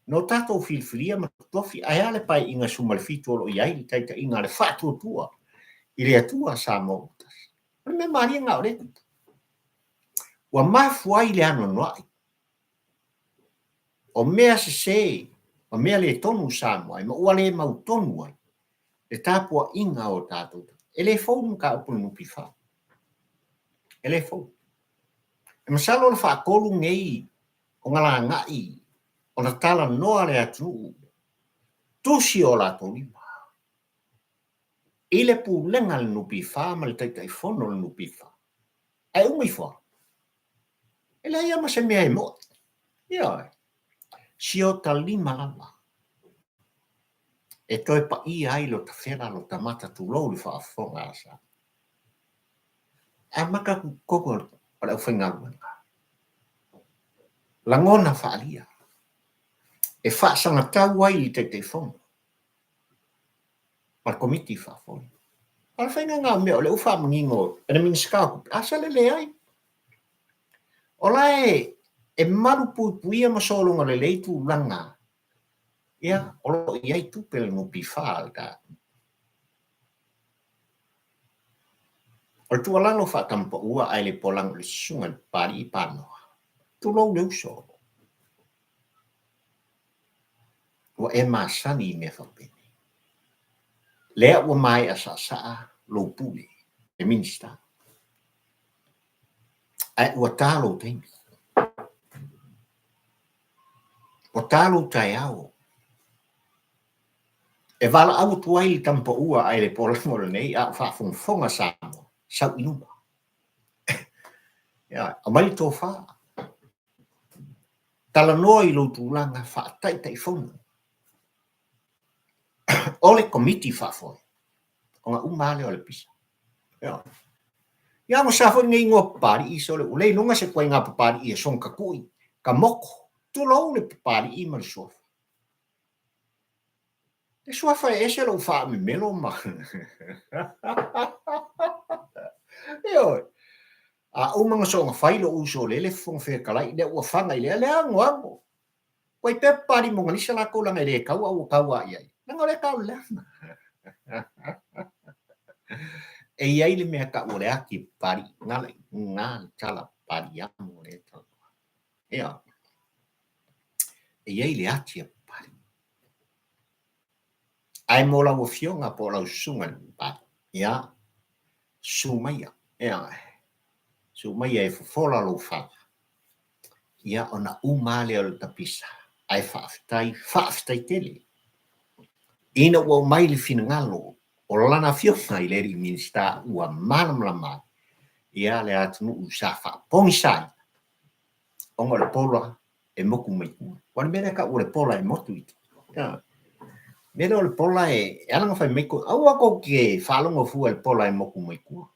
na tatou filifilia ma tofi, ae a le Paeaiga 17 o lo o i ai le taitaiga a le Faatuatua i le Atua Samoa ua tasi. O le mea malie lena o lea e tupu. Ua mafua ai le anoanoai o mea sese ma mea le tonu Samoa ma ua le mautonu ai le tapuaiga o tatou. E le fou le mataupu i le NPF. E le fou. E masalo o le faatolu nei ona lagai ona talanoa le atunuu tusi o latou lima i le pulega a le NPF ma le Taitaifono o le NPF. Ae uma ifo lava, e leai lava ma se mea e mo'i. Ioe. Siota lima lava e toe paia ai lota fela, lota mata, tulou le faafofoga a Samoa. Amata atu i totonu o le aufaigaluega. Lagona faaalia e faasagatau ai i le Taitaifono ma le Komiti Faafoe. O le faiga lena o mea o lea ua faamanino e le Minisita o Tupe, a sole leai. O la e malupuipuia ma sologa lelei tulaga ia, o lo o i ai tupe le NPF a le tatou. O le tuualalo faatamapaua ae le polaga o le susuga i le Papalii Panoa, tulou le uso. Ua e masani i mea faapenei. Lea ua maea saasaa lou pule, le Minisita. Ae ua ta lou taimi. Ua ta lou taeao. E valaau atu ai le tama paua ae le polago lenei a o faafogafoga Samoa, sau i luma. Ia, aumai le tofa. Talanoa i lou tulaga faataitaifono o le Komiti Faafoe, ona uma lava lea o le pisa. Ia, ia agosa foi lenei igoa Papalii, sole, ua le iloga se ituaiga Papalii e sogatatu'i ka moko, tulou le Papalii ma le suafa. Le suafa e ese lou faamemelo ma Ioe. A uma na soona fai lou uso lele Fofoga Fetalai, lea ua faga i lea le anoano. Ua i pea papalii Monalisa latou leaga e le taua a ua taua i ai. Leaga o lea tau le leaga. E i ai le mea tau o le ati e papalii, na le na le tala papalii amo lea tala. Ia. E i ai le ati a papalii. Ae mo lau afioga po o lau susuga i le papalii, ia, susu maia, ia, susu maia e fofola lou fala, ia, ona uma lava lea o le tapisa, ae faafetai, faafetai tele ina ua aumai le finagalo o lana afioga i le alii Minisita ua malamalama ai, ia, le atunuu sa faapogisa ai ona o le pola e motu mai tua. Aua o le mea lea e tau o le pola e motu i tua. Ioe. O le mea lea o le pola e ala ona fai mai, aua tou te faalogo fua i le pola e motu mai tua.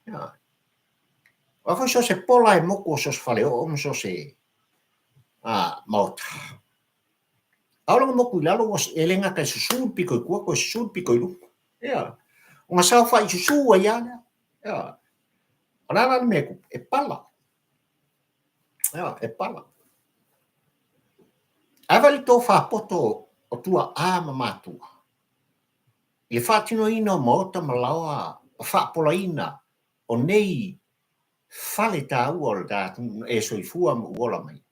Ioe. Aua foi so o se pola e motu o so o se faleoo ma so o se maota, ʻaʻole ona motu i lalo, ua e le gata e susu le pito i tua, toe susu le pito i luga. Ioe. Ona saofai susu ai lava lea. Ioe. O le a la le mea e tupu? E pala. Ioe, e pala. Ae vaai le tofa poto o tuaa ma matua i le faatinoina o maota ma laoa ma faapolaina o nei fale taua o le ta atunuu e soifua ma u ola mai.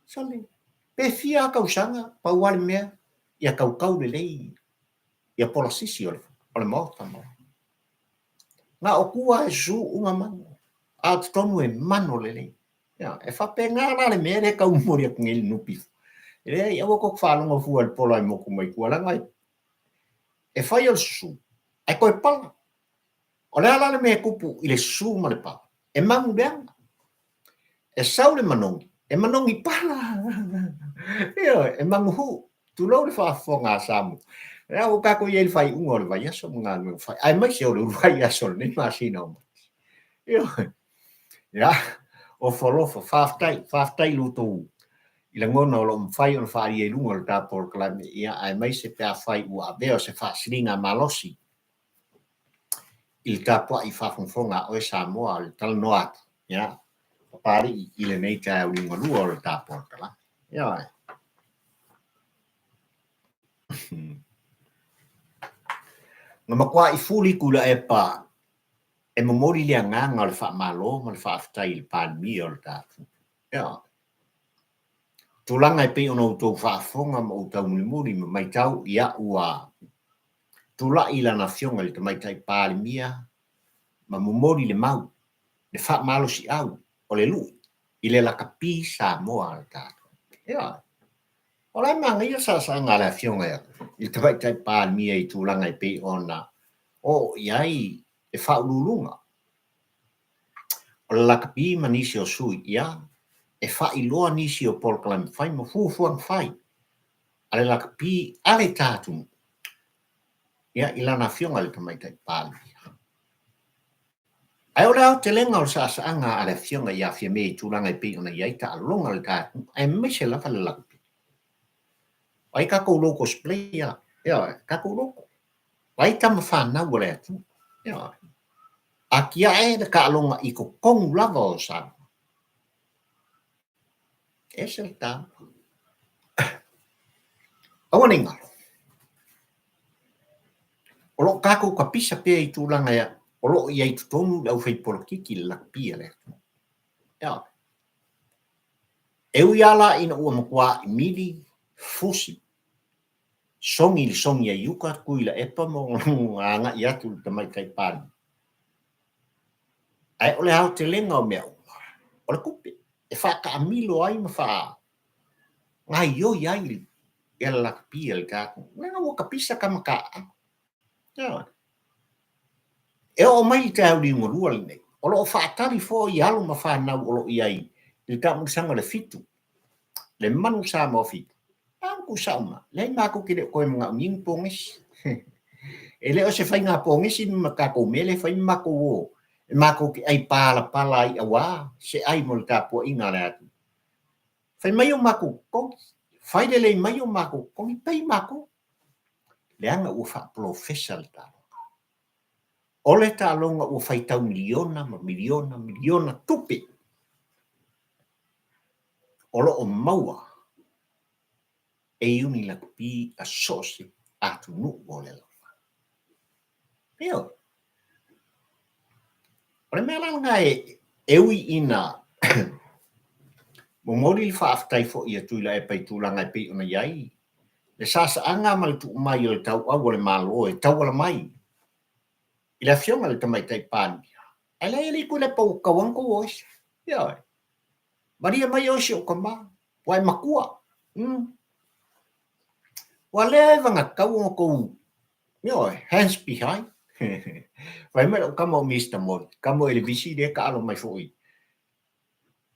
Sole, pe fia lava tausaga, pau lava le mea, ia tautau lelei ia polasisi o le maota ma laoa. Na o tua e susu uma manu, a o totonu e mano lelei. Ia, e faapena la le mea lea e tau momoli atu nei i le NPF. E leai, aua tou te faalogo fua i le pola e motu mai tua, leaga e fai o le susu, ae toe pala. O le a la le mea e tupu i le susu ma le pala? E manu leaga. E sau le manogi, e manogi pala. Ioe, e manuhū. Tulou le faafofoga a Samoa. Lea ua tatou i ai i le faaiuga o le vaiaso ma galuega fai, aemaise o le uluai aso o lenei masina o Mati. Ioe. Ia, ofo alofa, faafetai, faafetai i lo outou i lagona o lo o mafai ona faaalia i luga o le ta polokalame, ia, aemaise pe afai ua avea o se faasiliga malosi i le tapuai faafogafoga a oe Samoa o le talanoa atu, ia, Papalii i lenei taeao liugalua o le ta polokalame. Ioe. Na matuai fuli Tuilaepa e momoli le agaga o le faamalo ma le faafetai i le Palemia o le ta atunuu. Ioe. Tulaga e pei ona outou faafofoga ma ou taumulimuli ma matau, ia ua tulai lana afioga i le Tamaitai Palemia ma momoli le mau, le faamalosiau o le lui i le lakapi Samoa a le tatou. Ioe. O la e manaia le saasaaga a le afioga i le Tamaitai Palemia i tulaga e pei ona oo i ai le faauluuluga o le lakapi ma nisi o sui, ia, e faailoa nisi o polokalame fai ma fuafuaga fai a le lakapi a le ta atunuu, ia, i lana afioga i le Tamaitai Palemia. Ae o le aotelega o le saasaaga a le afioga ia Fiame i tulaga e pei ona i ai taaloga a le ta atunuu, aemaise lava le lakapi. O ai tatou locals player? Ioe, tatou local. O ai tama fanau a le atunuu? Ioe. Atiae le taaloga i totonu lava o Samoa. Ese le taua. Aua ne i galo. O lo o tatou tapisa pea i tulaga e o lo o i ai i totonu le aufaipolokiki i le lakapi a le atunuu. Ioe. E ui lava la ina ua matuai mili, fusi, sogi i le sogi a Iuka, Tuilaepa ma agai atu i le Tamaitai Palemia. Ae o le aotelega o mea uma, o le tupe e faataamilo ai ma faagaioi ai ia le lakapi a le tatou. Leaga ua tapisa tama taaalo. Ioe. E oo mai le taeao liugalua lenei, o lo o faatali foi alo ma fanau o lo o i ai i le taamulisaga o le fitu, le manu Samoa fitu. A ua tuusao ma, leai matou te le o toe manaomia ni pogesi. E le o se faiga pogesi ma tatou mea lea e fai ma matou o, e matou te ai palapala ai aua se ai mo le tapuaiga a le atunuu. Fai mai o matou totogi, Fai lelei mai o makou totogi, pay makou. Leaga ua faapolofesa le taaloga. O le taaloga ua faitau miliona ma miliona miliona tupe o lo o maua e Iuni Lakapi a so o se atunuu o le lalolagi. Ioe. O le mea la lena e ui ina momoli le faafetai foi a Tuilaepa i tulaga e pei ona i ai le saasaaga ma le tuu mai o le tauau o le Malo e tauala mai i le Afioga i le Tamaitai Palemia, ae leai alii Tuilaepa ua tatau lava ona tou o ese. Ioe. Malie mai oe si ou tama, ua e matua. Ua lea e vagatau ona tou, ioe, hands behind. Fai mai lau tama o Mister Moli, tama o Elevisi lea e taalo mai foi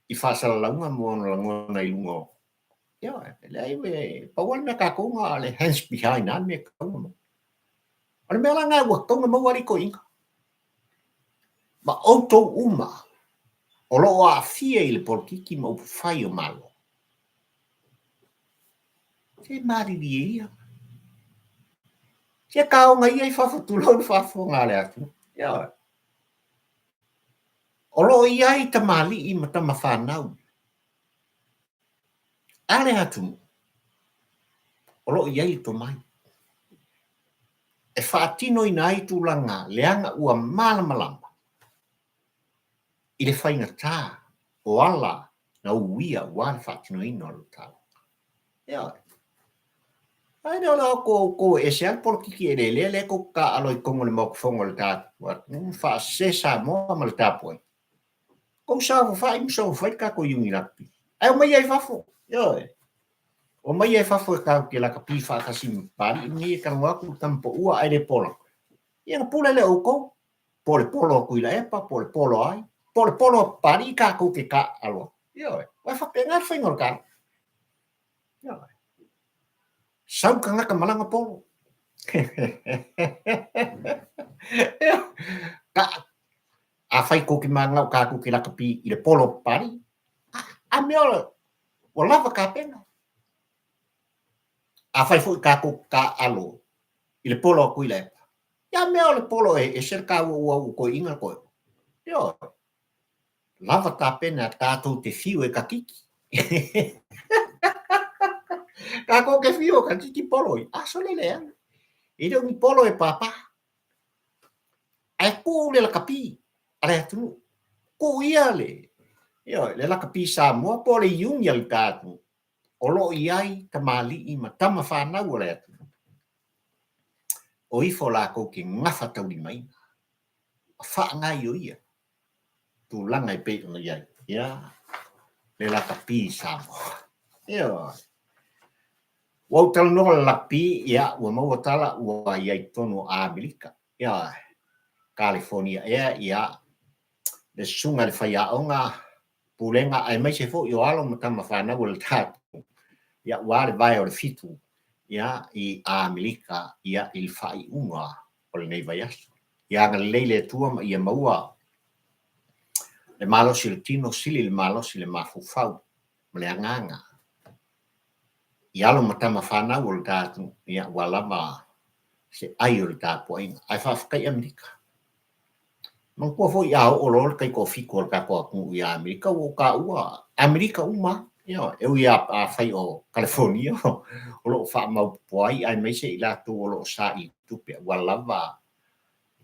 i faasalalauga mo ona lagona i luga o, ioe, leai, pau lava le mea tatou na o le hands behind lava le mea e tatau ona maua. O le mea la lena ua tatau ona maua alii toeaiina. Ma outou uma o lo o aafia i le polokiki ma upufai o Malo. Se malilie ia. Se taoga ia i fafo tulou le faafofoga a le atunuu. Ioe. O lo o i ai tamalii ma tamafanau a le atunuu o lo o i ai le tomai e faatinoina ai tulaga leaga ua malamalama i le faigata o ala na uia aua le faatinoina o le taaloga. Ioe. Ae le o le o atu o outou e ese lava le polokiki eleelea lea tou te taaalo ai i totonu o le Maota Fono o le tatou atunuu ma faasese Samoa ma le tapuaiga. Tou saofafai ma saofafai le tatou Iuni Lakapi. Ae omai ia i fafo. Ioe. Omai ia i fafo e tatou te lakapi faatasi ma Papalii lenei e talanoa atu le tama paua ae le pola. Ia ona pule lea o outou. Po o le polo a Tuilaepa, po o le polo a ai, po o le polo a Papalii tatou te taaalo atu. Ioe. Aua e faapena le faiga o le tala. Ioe. Sau le tagata ma lana polo. Ka, afai tou te mananao tatou te lakapi i le polo a Papalii, a mea ua lava tapena. Afai foi tatou te taaalo i le polo a Tuilaepa, ia mea o le polo e ese le taua ua ua toeaiina le toeoa. Ioe. Lava tapena tatou te fiu e kakiki. Tatou te fiu e kakiki polo ia. A sole leai. E le o ni polo e pāpā. Ae tuu le lakapi a le atunuu. Tuu ia le, ioe, le lakapi Samoa po o le iuni a le ta atunuu o lo o i ai tamalii ma tama fanau o le atunuu. O ifo latou te gafataulimaina ma faagaioia tulaga e pei ona i ai, ia, le lakapi Samoa. Ioe. Ua ou talanoa i le lakapi, ia, ua maua tala ua i ai i totonu o Amerika, ia, Kalifonia ea, ia, le susuga i le faiaoga pulega aemaise foi o alo ma tama fanau o le tatou, ia, aua le vae o le fitu, ia, i Amerika, ia, i le faaiuga o lenei vaiaso. Ia agalelei le Atua ma ia maua le malosi o le tino, sili le malosi le mafaufau ma le agaga i alo ma tama fanau o le ta atunuu, ia, ua lava se ai o le tapuaiga. Ae faafetai Amerika. Manatua foi a oo loa le taitoafitu o le tatou atunuu ia Amerika, ua ou taua Amerika uma lava. E ui lava afai o Kalifonia o lo o faamaopoopo ai, aemaise i latou o lo o saili tupe, ua lava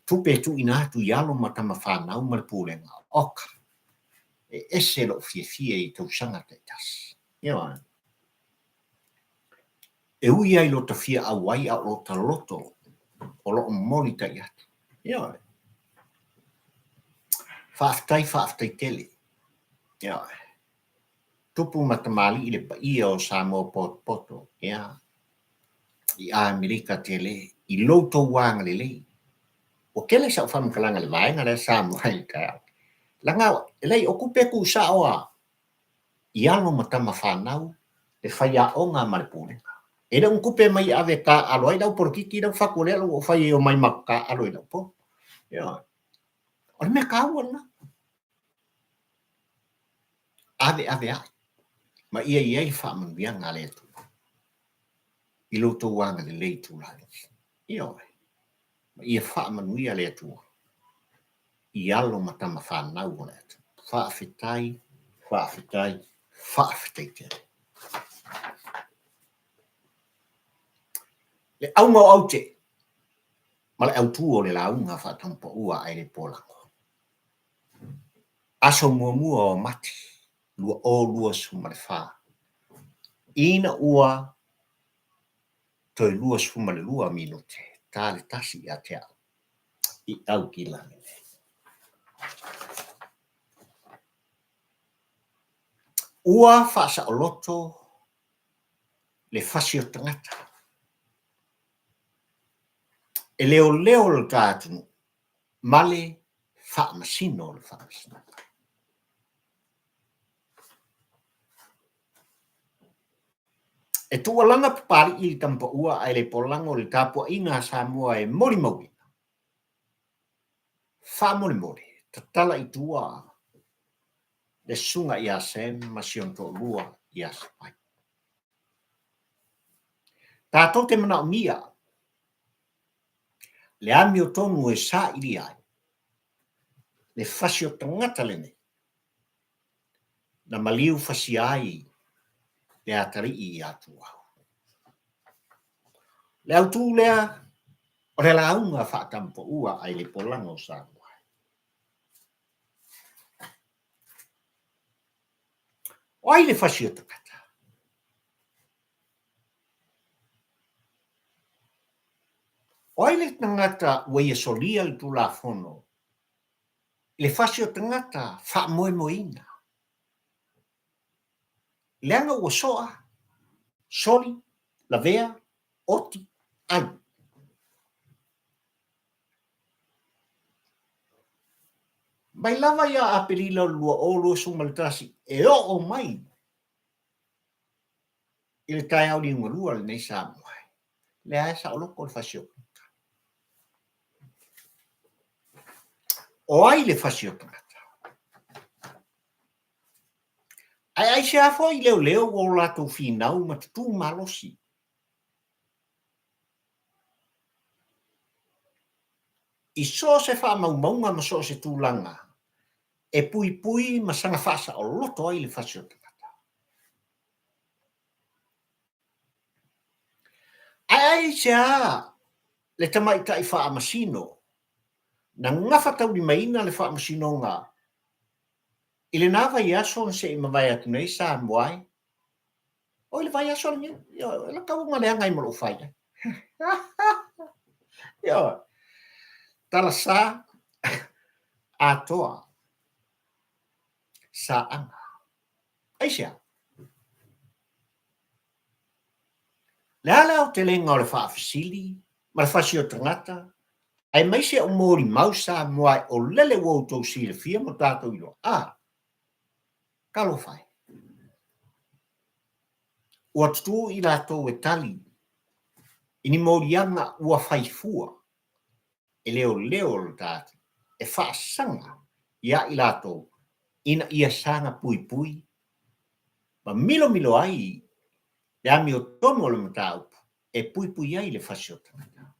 tupe e tuuina atu i alo ma tama fanau ma le pulega. Oka! E ese lou fiafia i tausaga taitasi. Ioe. E ui lava i lota fia auai a o lota loto o lo o molitai atu. Ioe. Faafetai, faafetai tele. Ioe. Tupu ma tamalii le paia o Samoa potopoto, ia, i Amerika tele, i lo outou agalelei. Ua tele sau faamatalaga i le vaega lea Samoa i le taeao. Leaga, leai, o tupe e tuusao a i alo ma tama fanau, le faiaoga ma le pulega. E le o ni tupe mai e ave e taaalo ai lau polokiki lau fatu lea ua ou fai ai e omai matou taaalo i lau polo. Ioe. O le mea taua lena. Ave ave ai ma ia i ai faamanuiaga a le Atua. I lo outou agalelei tulai. Ioe. Ma ia faamanuia le Atua i alo ma tama fanau o le atunuu. Faafetai, faafetai, faafetai tele. Le auga o aute ma le autu o le lauga faatampaua ae le polago. Aso muamua o Mati 2024, ina ua toe 22 minute ta le tasi ia te au i Aukilani nei. Ua faasaoloto le fasi o tagata e leoleo lo ta atunuu ma le faamasino o le faamasinoga. E tuualaga Papalii i le Tamapaua ae le polago le tapuaiga a Samoa e molimauina. Faamolemole, tatala i tua le susuga ia Sam ma si ona toalua ia Safai. Tatou te manaomia le amiotonu e sailia ai le fasi o tagata lenei na maliu fasia ai le atalii ia Tuau. Le autu lea o le lauga faatampaua ai le polaga o Samoa. O ai le fasi o tagata? O ai le tagata ua ia solia le Tulafono i le fasi o tagata faamoemoeina? Leaga ua soa, soli, lavea, oti, alu. Mai lava ia Aperila o le 2021 e oo mai i le taeao liugalua lenei Samoa, lea e saoloto le fasi o tagata. O ai le fasi o tagata? Ae aisea foi leoleo ua o latou finau ma tutū malosi i so o se faamaumauga ma so o se tulaga e puipui ma saga faasaoloto ai le fasi o tagata? Ae aisea le tamaitai faamasino na gafataulimaina le faamasinoga I lena vaiaso na se i mavae atu nei Samoa e, oi le vaiaso lenei, ioe, o le tauga leaga ai ma lou fai ai. Ioe, tala sa atoa saaga. Aisea? Le a le aotelega o le faafesili ma le fasi o tagata, aemaise o molimau Samoa e o lele ua outou silafia ma tatou iloa, a, talofa e! Ua tutū i latou e tali i ni moliaga ua fai fua e leoleo o le tatou e faasaga iā i latou ina ia saga puipui ma milomilo ai le amiotonu o le mataupu e puipui ai le fasi o tagata.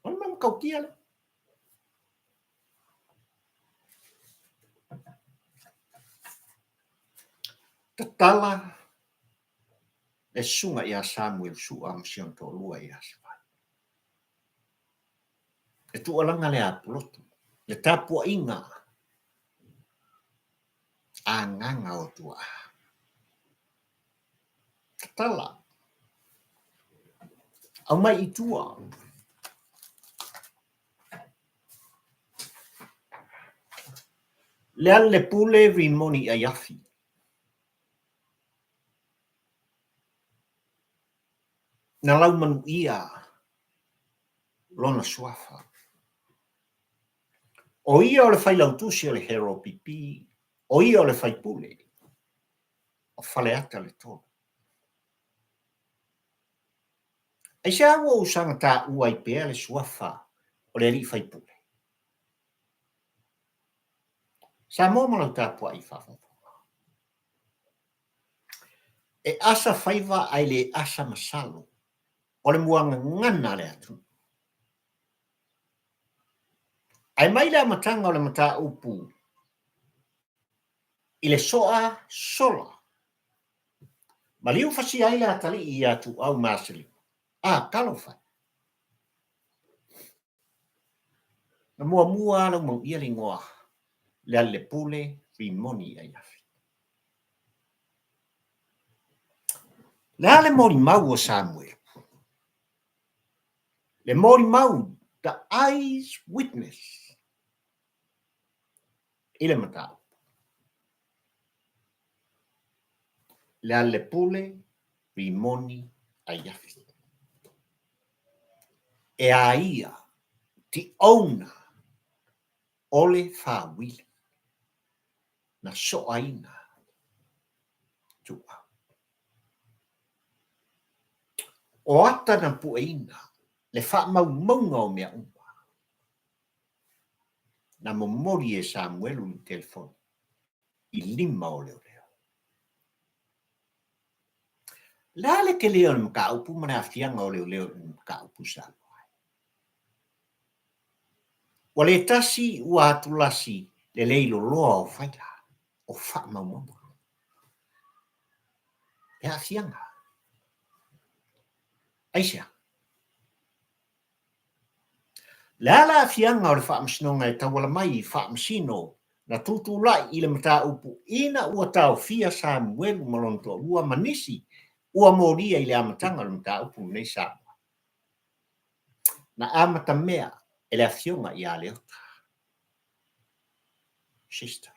O le mea matautia lea. Tatala le susuga ia Samuel Sua ma si ona toalua ia Safai. Le tuualaga lea a Pulotu, le tapuaiga agaga o tuaa. Tatala. Aumai i tua. Lealailepule Rimoni Aiafi. Na laumanuia lona suafa. O ia o le failautusi o le HRPP, o ia o le faipule o Faleata le 3. Aisea ua ou saga taua ai pea le suafa o le alii faipule? Samoa ma lau tapuai faafogafoga. E asa faiva ae le asa masalo o le muagagana a le atunuu. Ae mai le amataga o le mataupu i le soa sola, maliu fasia ai le atalii ia Tuuau ma Aseliu. A, talofa e! Na muamua lava laumauia le igoa Lealailepule Rimoni Aiafi. Le a le molimau o Samuelu? Le molimau, the eyes witness, i le mataupu. Lealailepule Rimoni Aiafi. E a ia the owner o le faawili na soaina Tuuau. O ata na pueina le faamaumauga o mea uma na momoli e Samuelu i le telefoni i lima o leoleo. O le a le tele o le mataupu ma le aafiaga o leoleo i le mataupu i Samoa? Ua le tasi ua atulasi le leiloloa o faila o faamaumauga. Le aafiaga. Aisea? Le a le aafiaga o le Faamasinoga e tauala mai i Faamasino na tutulai i le mataupu ina ua taofia Samuelu ma lona toalua ma nisi ua molia i le amataga o le mataupu lenei Samoa? Na amatamea e le Afioga ia Leota. Sister.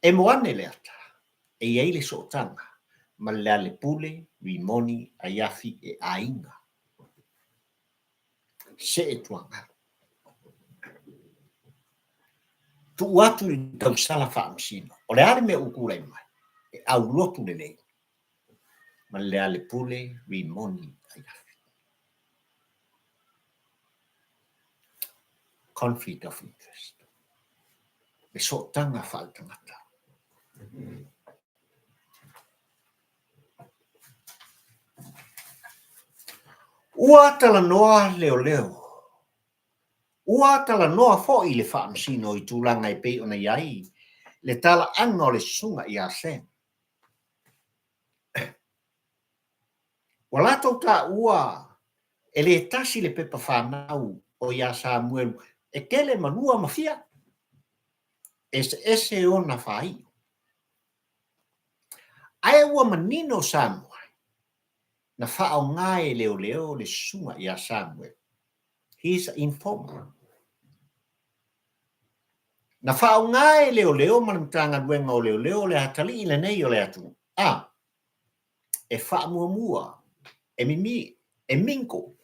Emo ane le ata, e i ai le sootaga ma le Lealepule Rimoni Aiafi e aiga. See tuagalu. Tuu atu i le tausala faamasino, o le a le mea ua tulai mai? E aulotu lelei ma le Lealepule Rimoni Aiafi. Conflict of interest. Le sootaga faaletagata. Ua talanoa leoleo. Ua talanoa foi le Faamasino i tulaga e pei ona i ai le talaaga o le Susuga ia Sam. Ua latou taua e le tasi le pepa fanau o ia Samuelu e tele ma lua ma fia, eseese ona faaiu. Ae ua manino Samoa na faaaoga e leoleo le susuga ia Samuelu. He is an informer. Na faaaoga e leoleo ma le Matagaluega o Leoleo le atalii lenei o le atunuu. A. E faamuamua, e mimi, e mingle,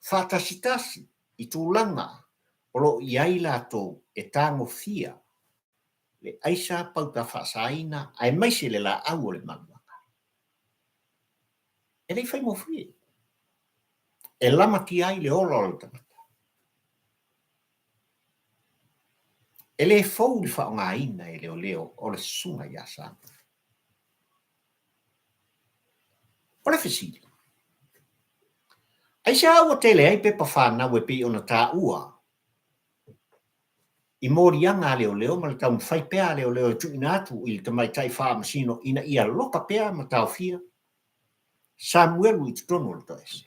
faatasitasi i tulaga o lo o i ai latou e tagofia le aisa pauta faasaina aemaise le laau o le maluaga. E le i faigofie. E lamatia ai le ola o le tagata. E le fou le faaaogaina e leoleo o le susuga ia Samoa. O le fesili, aisea ua tele ai pepa fanau e pei ona taua i moliaga a leoleo ma le taumafai pea a leoleo e tuuina atu i le tamaitai faamasino ina ia loka pea ma taofia Samuelu i totonu o le toese?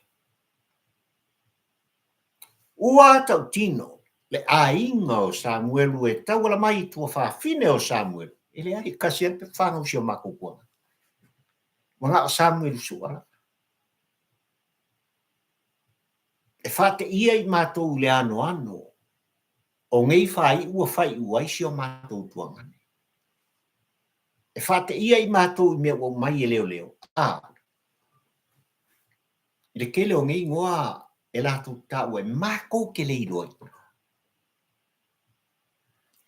Ua tautino le aiga o Samuelu e tauala mai i tuafafine o Samuelu, e leai, e tasi lava le pepa fanau o si o matou tuaga. Ua na o Samuelu Sua lava. E faateia i matou i le anoano o nei faaiu ua faaiu ai si o matou tuagane. E faateia i matou i mea ua aumai e leoleo, a i le tele o nei igoa e latou te taua e matou te le iloaina.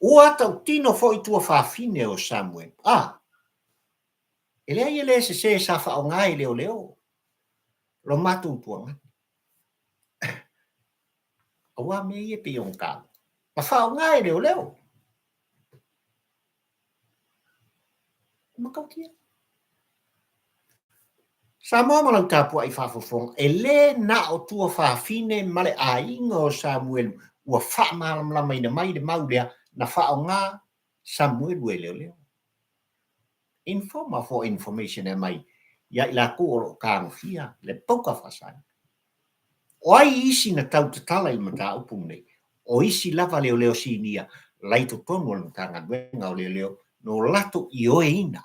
Ua tautino foi tuafafine o Samuelu, a e leai e le sese sa faaaoga e leoleo lo matou tuagane. Aua mea ia e pei ona taua, na faaaoga e leoleo. Matautia. Samoa ma lau tapuai faafofoga, e lē na o tuafafine ma le aiga o Samuelu ua faamalamalamaina mai le mau lea na faaaoga Samuelu e leoleo. Informer for information e aumai ia i latou o lo o tagofia le pauka faasaina. O ai isi na tau tatala i le mataupu lenei? O isi lava leoleo sinia la i totonu o le Matagaluega o Leoleo no latou ioeina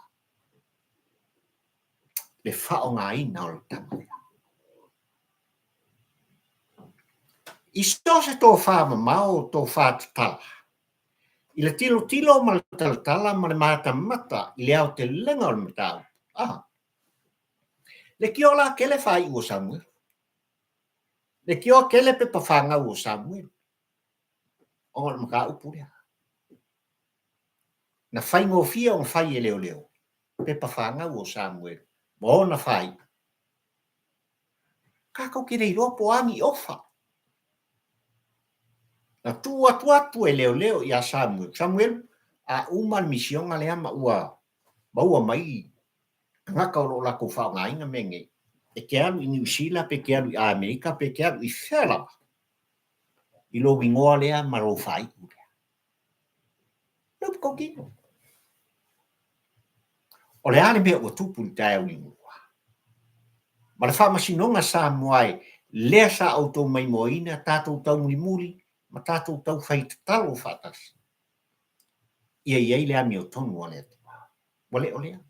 le faaaogaina o le tama lea. I so o se tofa mamao, tofa tatala, i le tilotilo ma le talatala ma le matamata i le aotelega o le mataupu, a, leitioa la tele faaiu o Samuelu, leitioa tele pepa fanau o Samuelu, ona o le mataupu lea. Na faigofie ona fai e leoleo pepa fanau o Samuelu ma ona faaiu. Tatou te le iloa po o a ni ofa na tuu atu atu e leoleo ia Samuelu. Samuelu, a uma le misiona lea ma ua maua mai tagata o lo o latou faaaogaina mea nei, e te alu i Niu Sila pe te alu i Amerika pe te alu i fea lava i lou igoa lea ma lou faaiu lea. Le upu tautino. O le a le mea ua tupu i le taeao liugalua? Ma le faamasinoga Samoa e, lea sa outou maimoaina, tatou taumulimuli ma tatou taufai tatalo faatasi, ia i ai le amiotonu a le Atua. Ua le o lea.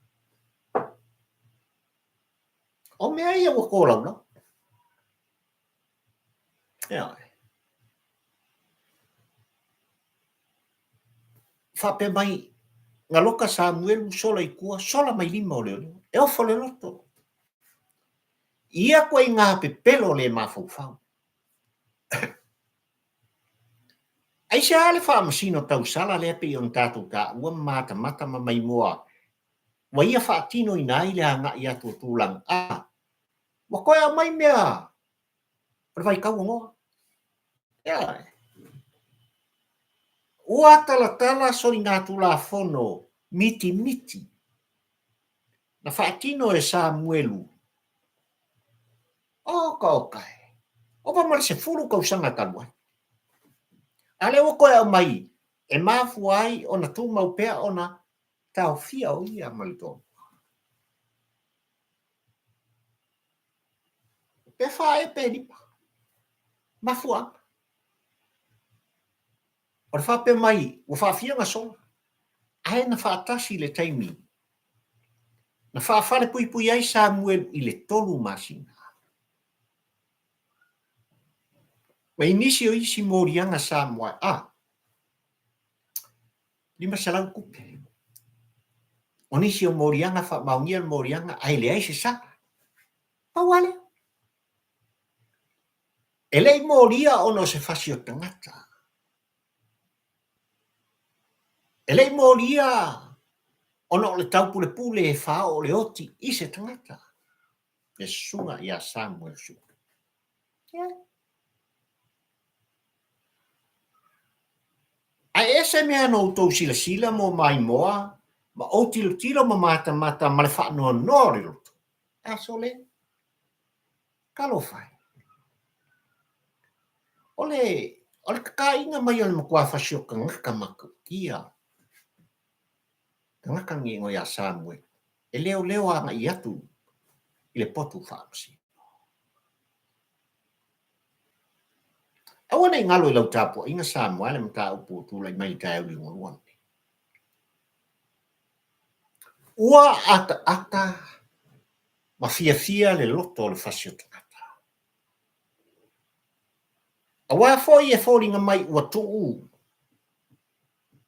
O mea ia ua tolaulau. Ioe. Faapea mai, na loka Samuelu sola i tua, sola mai lima o leoleo. E ofo le loto. Ia ituaiga pepelo le mafaufau. Aisea le faamasino tausala lea pei ona tatou taua ma matamata ma maimoa ua ia faatinoina ai le agai atu o tulaga a ua toe aumai mea o le vaitauonoa. Ioe. Ua talatala soligatulafono mitimiti na faatino e Samuelu. Oka oka e. Ova ma le 10 tausaga talu ai. A lea ua toe aumai e mafua ai ona tumau pea ona taofia o ia ma le toalua. Pe fa ea pe lima. Mafuaaga. O le faapea mai ua faafia ona sola, ae na faatasi i le taimi na faafalepuipui ai Samuelu i le tolu masina. Ma i nisi o isi moliaga Samoa a 500 tupe. O nisi o moliaga faamaonia le moliaga ae leai se sala. Pau lava lea. E le i molia ona o se fasi o tagata. E le i molia ona o le taupulepule e faaoo le oti i se tagata. Le susuga ia Samuel Sua. Yeah. Ae ese mea na outou silasila mo maimoa ma ou tilotilo ma matamata ma le faanoanoa o le loto. Aso le. Talofa e. O le, o le kakaʻina mai o le matua fasi o tagata matautia, tagata lenei igoa ia Samuel, e leoleo agai atu i le potu faamasino. Aua ne i galo i lau tapuaiga Samoa le mataupu ua tulai mai i le taeao liugalua lenei. Ua ataata ma fiafia le loto o le fasi o tagata. Aua foi e foliga mai ua tuu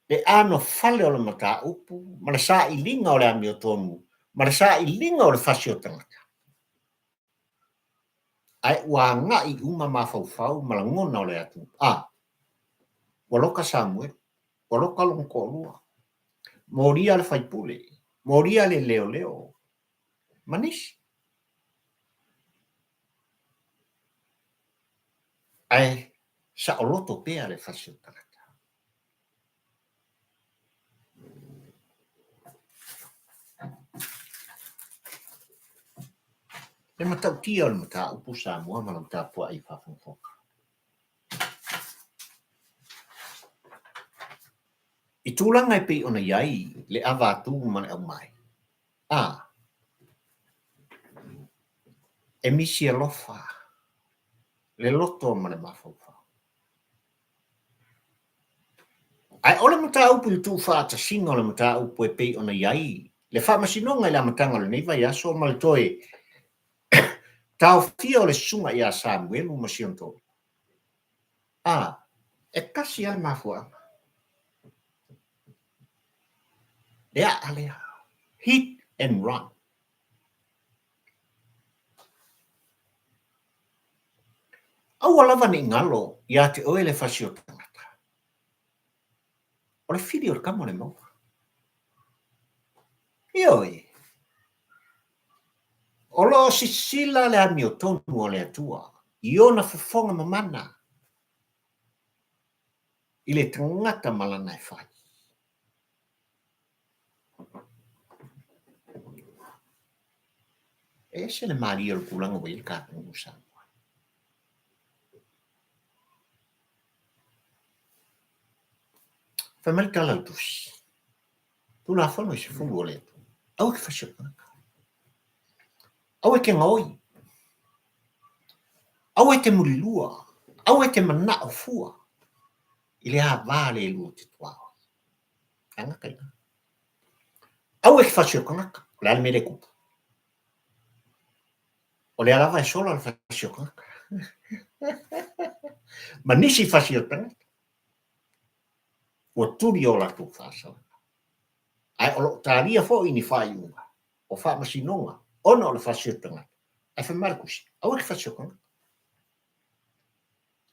le anofale o le mataupu ma le sailiga o le amiotonu ma le sailiga o le fasi o tagata, ae ua agai uma mafaufau ma lagona o le atunuu. A, ua loka Samuelu, ua loka lona toalua, molia le faipule, molia le leoleo, ma nisi. Ae saoloto pea le fasi o tagata. Le matautia o le mataupu Samoa ma lau tapuai faafogafoga. I tulaga e pei ona i ai le ava atu ma le aumai, a e misi alofa le loto ma le mafaufau. Ae o le mataupu i le tuufaatasiga o le mataupu e pei ona i ai le Faamasinoga i le amataga o lenei vaiaso ma le toe taofia o le Susuga ia Samuelu ma si ona toalua, a, e tasi lava le mafuaaga, le aa lea, hit and run. Aua lava ne i galo ia te oe le fasi o tagata. O le fili o le kama o le mauga. Ioe. O lo o sisila le amiotonu o le Atua i ona fofoga mamana i le tagata ma lana e fai. E ese le malie o le tulaga ua i ai le tatou nuu Samoa. Fai mai le tala a le tusi, Tulafono i 10 o le Atua, aua e te fasi o le tagata. Aua e te gaoi. Aua e te mulilua. Aua e te manao fua i le ava le lua te tuaoi. Tagata i Aua e te fasi o le tagata. O le a le mea lea e tupu? O lea lava e sola le fasi o tagata. Ma nisi fasi o tagata. Ua tuli o latou faasalaga. Ae o lo o talia foi ni faaiuga o faamasinoga ona o le fasi o tagata. Ae fai mai le tusi, aua e te fasi o tagata.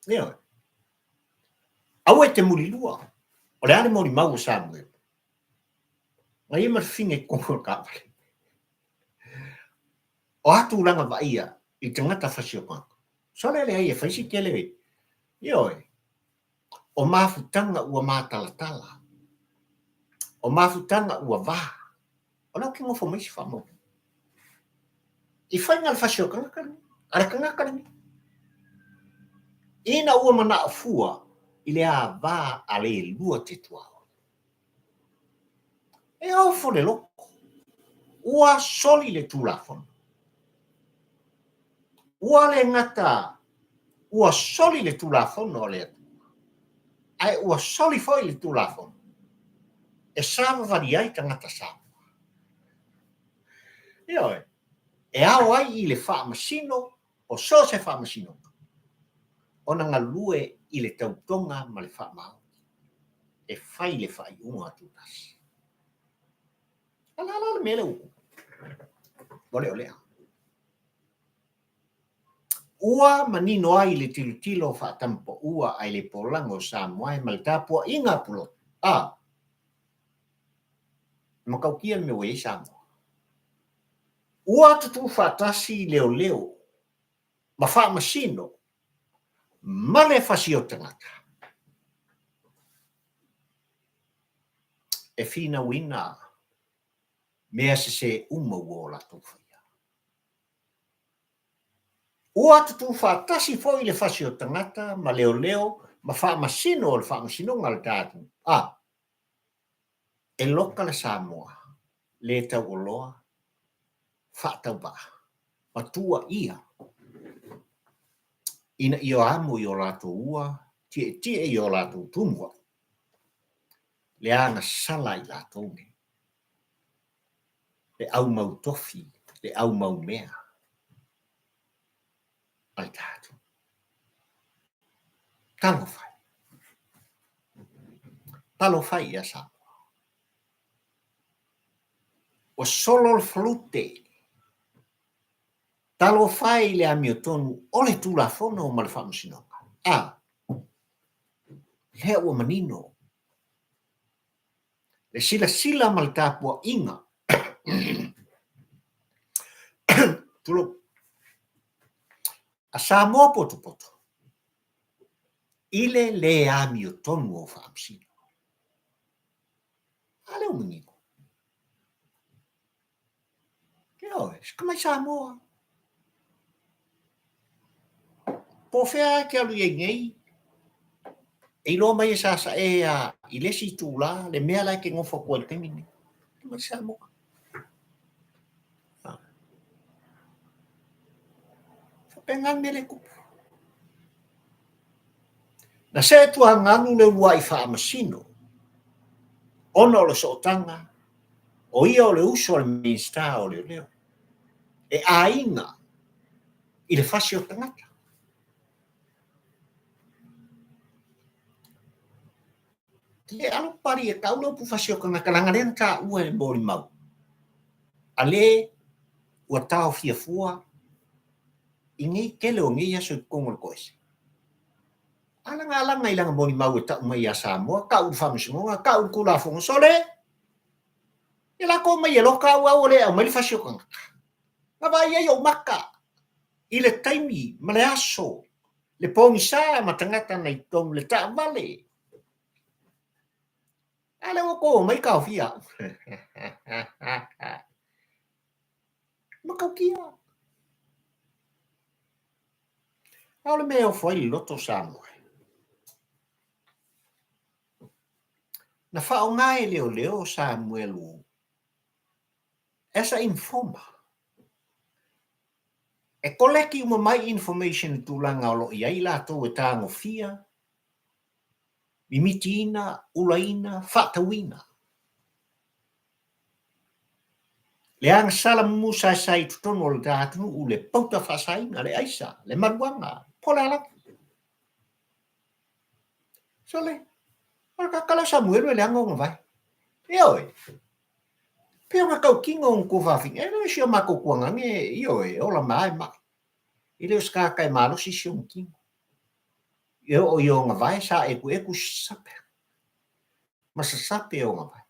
Ioe. Aua e te mulilua. O le a le molimau o Samuelu? Na ia ma le fafine i totonu o le taavale. O a tulaga vaaia i tagata fasi o tagata? Sole leai e fai si tele. Ioe. O mafutaga ua matalatala. O mafutaga ua va. O lea ou te nofo mai si faamaumauga. I faiga le fasi o tagata lenei, a le tagata lenei. Ina ua manao fua i le ava a le lua te tuaoi. E ofo le loto, ua soli le Tulafono. Ua le gata ua soli le Tulafono a le Atua, ae ua soli foi le Tulafono e savavali ai tagata Samoa. Ioe, e ao ai i le Faamasino o so o se faamasinoga ona galue i le tautoga ma le faamaoni e fai le faaiuga tutasi. A o le a la le mea lea ua tupu? Ua leolea. Ua manino ai le tilotilo faatamapaua a le polaga o Samoa e ma le tapuaiga a Pulotu. A, e matautia le mea ua i ai Samoa. Ua tutufaatasi leoleo ma faamasino ma le fasi o tagata e finauina mea sese uma ua o latou faia. Ua tutufaatasi foi le fasi o tagata ma leoleo ma faamasino o le faamasinoga a le tatou a E loka le Samoa, le tauoloa, faatauvaa, ma tuuaia ina ia amo i o latou ua tietie i o latou tumua le agasala i latou nei, le au mau tofi, le au mau mea a le tatou. Talofa e. Talofa e ia Samoa. Ua solo le falute. Talofa e i le amiotonu o le Tulafono ma le Faamasinoga. A, lea ua manino le silasila ma le tapuaiga tulou, a Samoa potopoto i le lē amiotonu o Faamasino. A lea ua manino. Ioe, se tamai Samoa. Po o fea e te alu i ai nei, e iloa mai e Sasae a i le isi itula le mea la e te nofo atu ai i le taimi lenei. Fai mai Samoa. Faapena le mea lea e tupu. Na see tuagalu le uluai faamasino ona o le sootaga o ia o le uso a le Minisita o Leoleo e aiga i le fasi o tagata. Le alo papalii e tau le upu fasi o tagata leaga lea na taua e le molimau a le ua taofia fua i nei tele o nei aso i totonu o le toese. A laga i lana molimau e tau mai ia Samoa, tau i le Faamasinoga, tau i le Tulafono, sole! Ia latou omai e loka au a ua le aumai le fasi o tagata. Na vaai ai ou maka i le taimi ma le aso, le pogisa ma tagata na i totonu le taavale. A lea ua outou omai taofia au. Matautia. A o le mea e ofo ai le loto o Samoa, na faaaoga e leoleo Samuelu as a informer. E koleki uma mai information i tulaga o lo o i ai latou e tagofia, mimitiina, ulaina, faatauina. Le agasala mumu saesae i totonu o le ta atunuu, le pauta faasaina, le aisa, le maluaga, po o le a lava. Sole, o le tagata lea o Samuelu e leaga ona vae. Ioe, pei ona tautino ona tuafafine, e le o si o matou tuagane, ioe, e ola ma e mai. E le o se tagata e malosi si ona tino. E oo i ona vae sa ekueku sasape ma sasape ona vae.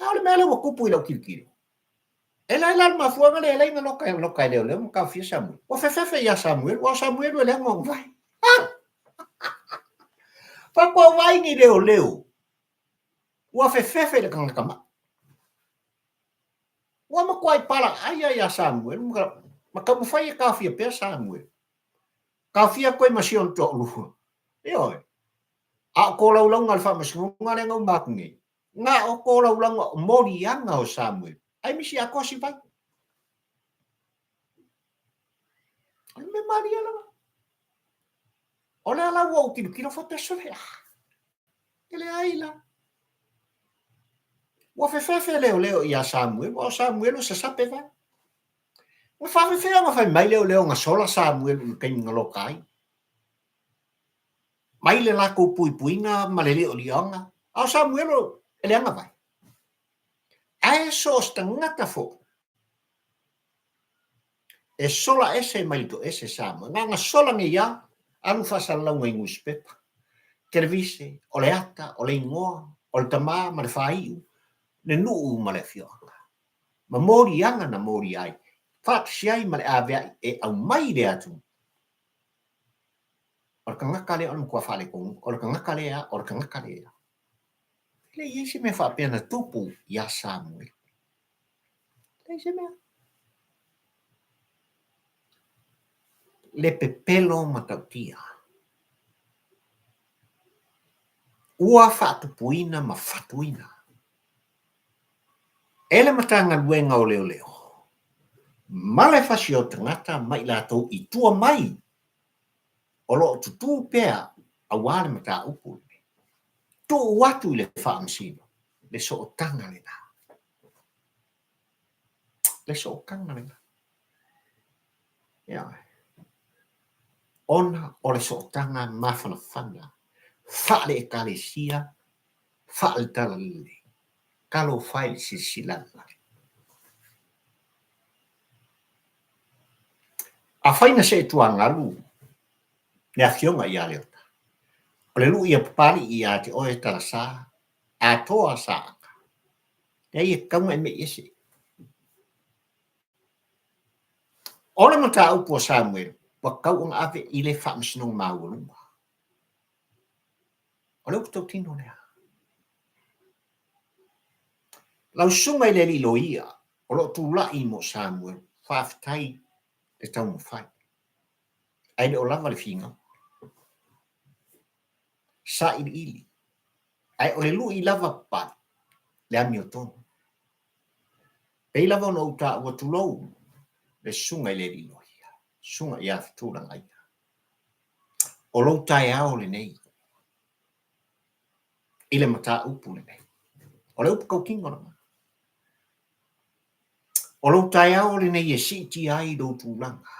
A o le mea lea ua tupu i lau tilotilo, e lae la le mafuaaga lea e alai ona loka e loka e leoleo ma taofia Samuelu. Ua fefefe ia Samuelu, aua o Samuelu e leaga ona vae. Faatoa ou vaai nei leoleo, ua fefefe i le tagata mai. Ua matuai palaai lava ia Samuelu ma taumafai e taofia pea Samuelu. Taofia atu ai ma si ona toalua. Ioe. A o tolaulauga a le Faamasinoga lea na uma atu nei, na o tolaulauga o moliaga o Samuelu, ae misi atoa si vai. O le mea malie lava. O lea la ua ou tilotilo faapea, sole, ah, e leai la. Ua fefefe leoleo ia Samuelu, a o Samuelu e sasape vai. Ua faafefea ona fai mai leoleo na sola Samuelu i le taimi na loka ai. Mai le latou puipuiga ma le liolioga, a o Samuelu e leaga vai. Ae so o se tagata foi e sola ese mai le toese Samoa. Na ona sola nei lava, alu faasalalauga i nusipepa, televise, o le ata, o le igoa, o le tama ma le faaiu, le nuu ma le afioaga. Ma moliaga na molia ai, faatasi ai ma le aveai e aumai i le atunuu. O le tagata lea o le matua faaletonu, o le tagata lea, o le tagata lea. E le i ai se mea faapea na tupu iā Samuelu. E leai se mea. Le pepelo matautia. Ua faatupuina ma fatuina e le Matagaluega o Leoleo ma le fasi o tagata ma i latou i tua mai o lo o tutū pea aua le mataupu lenei. Tuu atu i le Faamasino le sootaga lena. Le sootaga lena. Ioe. Ona o le sootaga mafanafana faale-Ekalesia, faale-Talalelei. Talofa e i le silasila a le lagi. Afai na see tuagalu le afioga ia Leota, o le lui a Papalii ia te oe Talasa, atoa Saaga. Leai e tatau ona e mei ese. O le mataupu a Samuelu, ua tatau ona ave i le Faamasinoga Maualuga. O le upu tautino lea. Lau susuga i le alii loia o lo o tulai mo Samuelu, faafetai le taumafai. Ae le o lava le finau. Sailiili. Ae o le lui lava Papalii, le amiotonu. Pei lava ona ou taua tulou le susuga i le alii loia, susuga ia Fetulagaia. O lou taeao lenei i le mataupu lenei. O le upu tautino lena. O lou taeao lenei e siitia ai lou tulaga.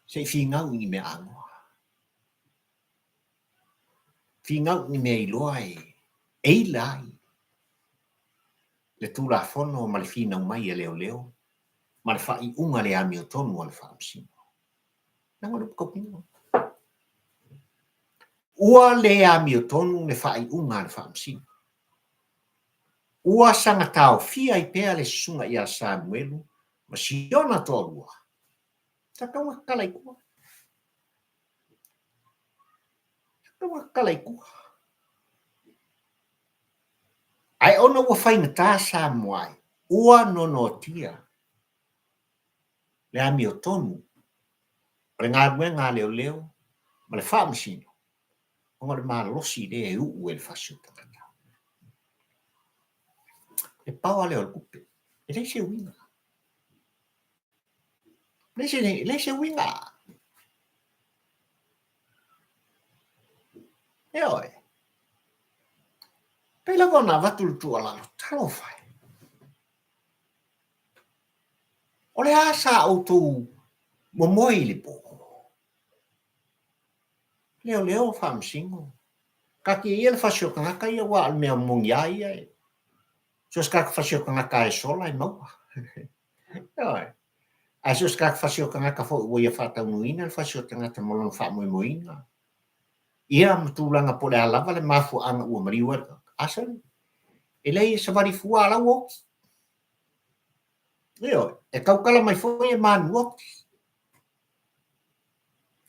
Se i finau i ni mea anoa. Finau i ni mea iloa e ila ai le Tulafono ma le finau mai a leoleo ma le faaiuga le amiotonu a le Faamasino. Leaga o le upu tautino. Ua le amiotonu le faaiuga a le Faamasino. Ua saga taofia ai pea le susuga ia Samuelu ma siona toalua. Sa tatau ona tatala i tua. Sa tatau ona tatala i tua. Ae ona ua faigata Samoa e, ua nonoatia le amiotonu o le galuega a leoleo ma le faamasino ona o le malosi lea e uu e le fasi o tagata. Le pao lea o le tupe, e leai se uiga. E leai se uiga. Ioe. Pei lava ona avatu le tuualalo, talofa e. O le a sa outou momoe i le po? Leoleo faamasino. Taatia ia le fasi o tagata ia aua o le mea moni lava ia e so o se tagata fasi o tagata lava e sola e maua. Ioe. Ae so o se tagata fasi o tagata foi ua ia faataunuuina le fasi o tagata ma lona faamoemoeina ia ma tulaga po o le a lava le mafuaaga ua maliu ai le tagata, a sole, e leai e savali fua a la ua oti. Ioe, e tautala mai foi e manuoti.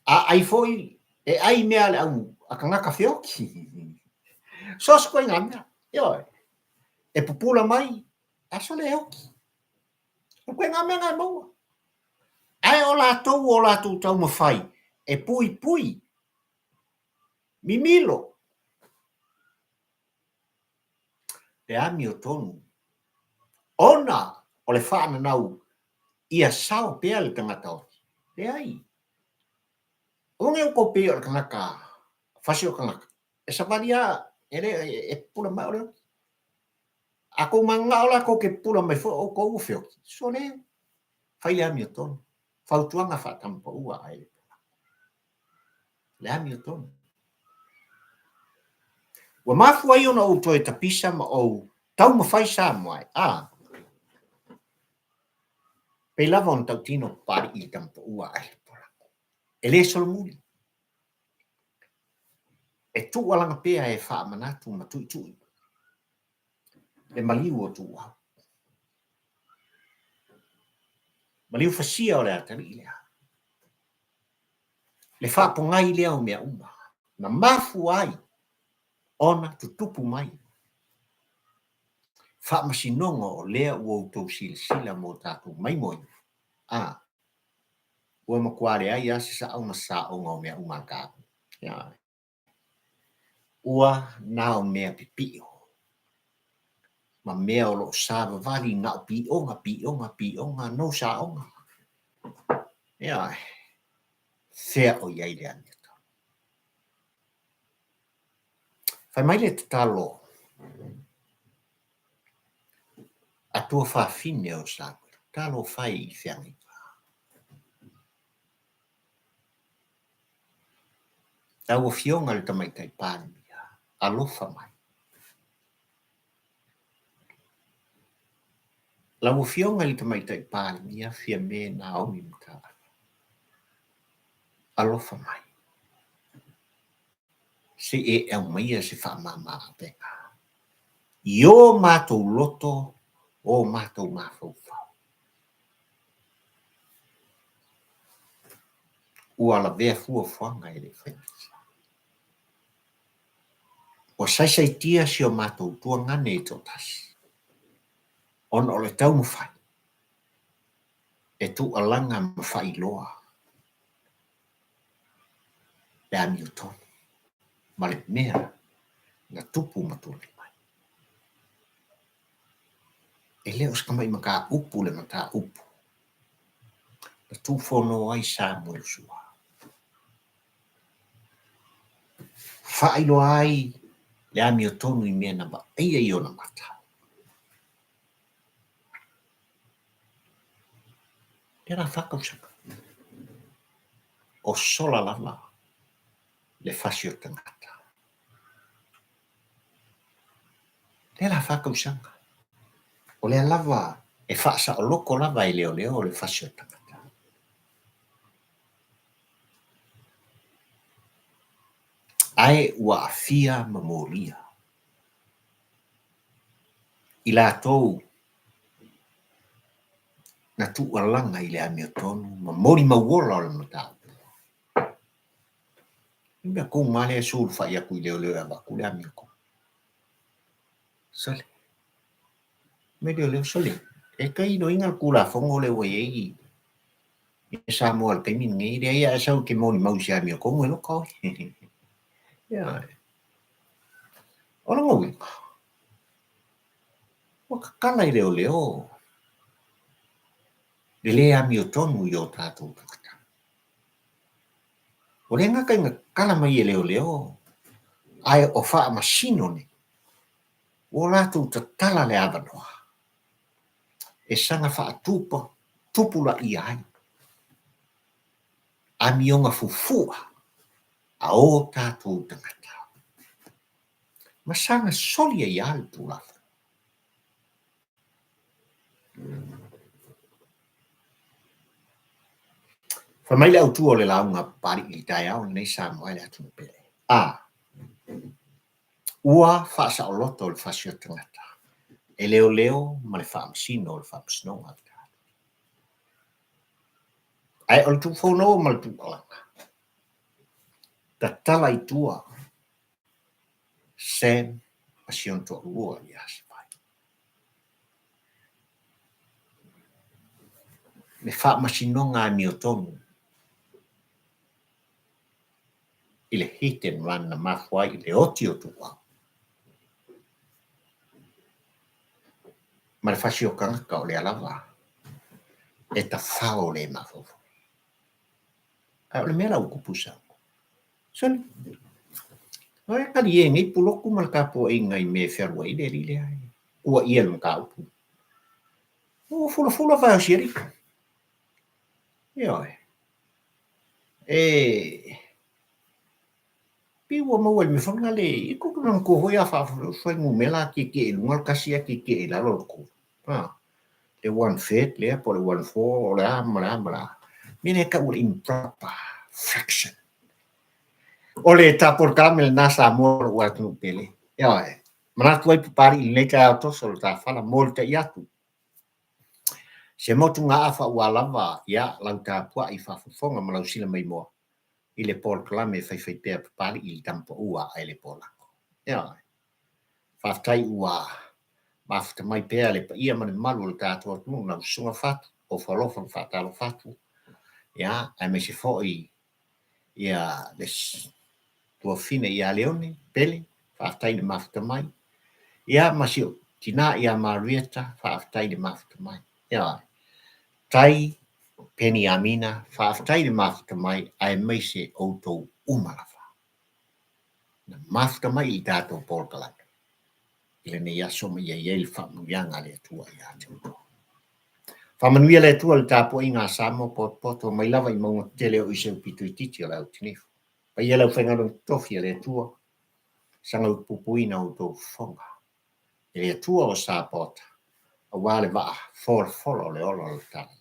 A ai foi, e ai mea a le au a tagata feoti. So o se ituaiga mea. Ioe, e pupula mai, a sole e oti. O le ituaiga mea lena e maua. Ae o latou o latou taumafai e puipui mimilo le amiotonu ona o le faananau ia sao pea le tagata oti. Leai. Aua ne i outou pei o le tagata fasi o tagata e savali lava e le e pupula mai o le oti. A tou mananao la tou te pupula mai foi o outou ua feoti, sole, fai le amiotonu. Fautuaga faatamapaua a le le amiotonu. Ua mafua ai ona ou toe tapisa ma ou taumafai Samoa e, a, pei lava ona tautino Papalii i le tamapaua a le Polako. E le solomuli. E tuualaga pea e faamanatu ma tuitui le maliu o Tuuau. Maliu fasia o le atalii lea. Le faapogai lea o mea uma na mafua ai ona tutupu mai faamasinoga o lea ua outou silasila mo tatou maimoaina, a ua matua leai lava se sao ma se saoga o mea uma a tatou. Ua na o mea pipio ma mea o lo o savavali na o pioga, pioga, pioga, no saoga. Ioe. Fea o i ai le amiotonu? Fai mai le tatalo a tuafafine o Samuelu, Talofa e i feagaiga. Lau Afioga i le Tamaitai Palemia, alofa mai. Lau Afioga i le Tamaitai Palemia, Fiame Naomi Mataafa, alofa mai. Se i e aumaia se faamama-avega i o matou loto, o matou mafaufau. Ua lavea fuafuaga e le faigata. Ua saisaitia si o matou tuagane e toatasi ona o le taumafai. E tuualaga ma faailoa le amiotonu ma le mea na tupu ma tulai mai. E le o se tamai mataupu le mataupu na tuufono ai Samuelu Sua. Faailoa ai le amiotonu i mea na vaaia i ona mata. Lea la fa tausaga. O sola lava le fasi o tagata. Lea la fa tausaga. O lea lava e faasaoloto lava e leoleo le fasi o tagata. Ae ua aafia ma molia i latou na tuualaga i le amiotonu ma molimau ola o le mataupu. O le mea tonu lava lea e sulufai atu i leoleo e avatu le amiotonu. Sole, mai leoleo, sole, e toe iloiina le Tulafono lea ua i ai i Samoa i le taimi lenei, leai a e sau e te molimau i se amiotonu e loka oe. Ioe. O lona uiga, ua tatala e leoleo le lē amiotonu i o tatou tagata. Ua le gata ina tatala mai e leoleo, ae o faamasino nei, ua latou tatala le avanoa e saga faatupulaia ai amioga fuafua a o tatou tagata ma saga soli ai lava le Tulafono. Fai mai le autu o le lauga a Papalii i le taeao lenei Samoa e le atunuu pele. A. Ua faasaoloto le fasi o tagata e leoleo ma le faamasino o le Faamasinoga a le Tatou. Ae o le tuufono ma le tuualaga, tatala i tua Sam ma si ona toalua ia Sivai. Le faamasinoga amiotonu i le hit and run na mafua ai i le oti o Tuuau ma le fasi o tagata o lea lava e tafao le mafaufau. Ae o le mea la ua tupu i Samoa, sole, e talie nei pulotu ma le tapuaiga i mea e fealuai le alii lea e tuuaia i le mataupu. Ua fulafula vae o si alii. Ioe. E pei ua maua i le mea foi lena le, e tou te manatua foi a fuainumera a tietie i luga le tasi ae tietie i lalo le tolu. A, le one third lea po o le one four o le a ma le a ma le a. Mea lea e tau o le improper fraction. O le tapolokalame lena Samoa o lou atunuu pele. Ioe. Manatu ai Papalii i lenei taeao toso o le tafala mo le tai atu. Se motugaafa ua lava ia lau tapuai faafofoga ma lau sila maimoa i le polokalame e faifaipea Papalii i le tama paua ae le polako. Ioe. Faafetai ua mafuta mai pea le paia ma le mamalu o le tatou atunuu lau Susuga Fatu, ofo alofa ma faatalofa atu, ia, aemaise foi ia le tuafafine ia Leone Pele, faafetai le mafuta mai. Ia ma si ou tina ia Marietta, faafetai le mafuta mai. Ia, tai Peniamina, faafetai le mafuta mai, aemaise outou uma lava na mafuta mai i le tatou polokalame i lenei aso ma ia i ai le faamanuiaga a le Atua ia te outou. Faamanuia le Atua i le tapuaiga a Samoa potopoto mai lava i mauga tetele oo i se pito itiiti o le autinifu. Paia le aufaigaluega totofi a le Atua, saga utupupuina outou fofoga e le Atua o Sapaota, aua le vaa folafola o le ola o le Talalelei.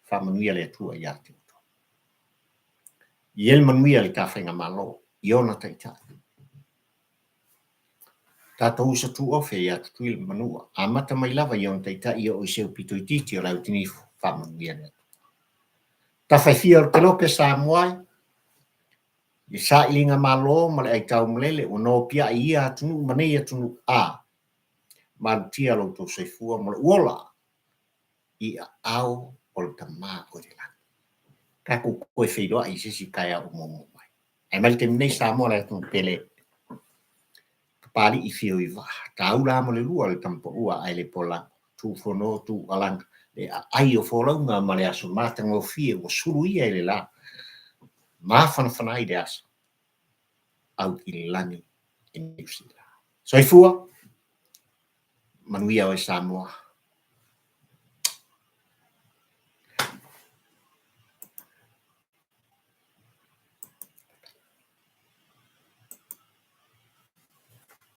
Faamanuia le Atua ia te outou. I ai le manuia i le ta Faigamalo, i ona taitai. Tatou uso tuofe ia Tutuila ma Manua, amata mai lava i ona taitai e oo i seu pito itiiti o le autinifu, faamanuia le Atua. Tafa e fia o le kelope Samoa e, i le sailiga malo ma le aitaumalele ua nopiai i ia atunuu ma nei atunuu, a malutia lo outou soifua ma lou ola i aao O le Tama o i le lagi. Tatou toe feiloai i se isi taeao o muamua mai. Ae mai le taimi nei Samoa le atunuu pele, Papalii fio i vaa, taula mo le lua le tama paua ae le polago, Tuufono Tuualaga, le aai o folauga ma le aso matagofie ua suluia i le la, mafanafana ai le aso, au i le lagi i Niu Sila. Soifua, manuia oe Samoa.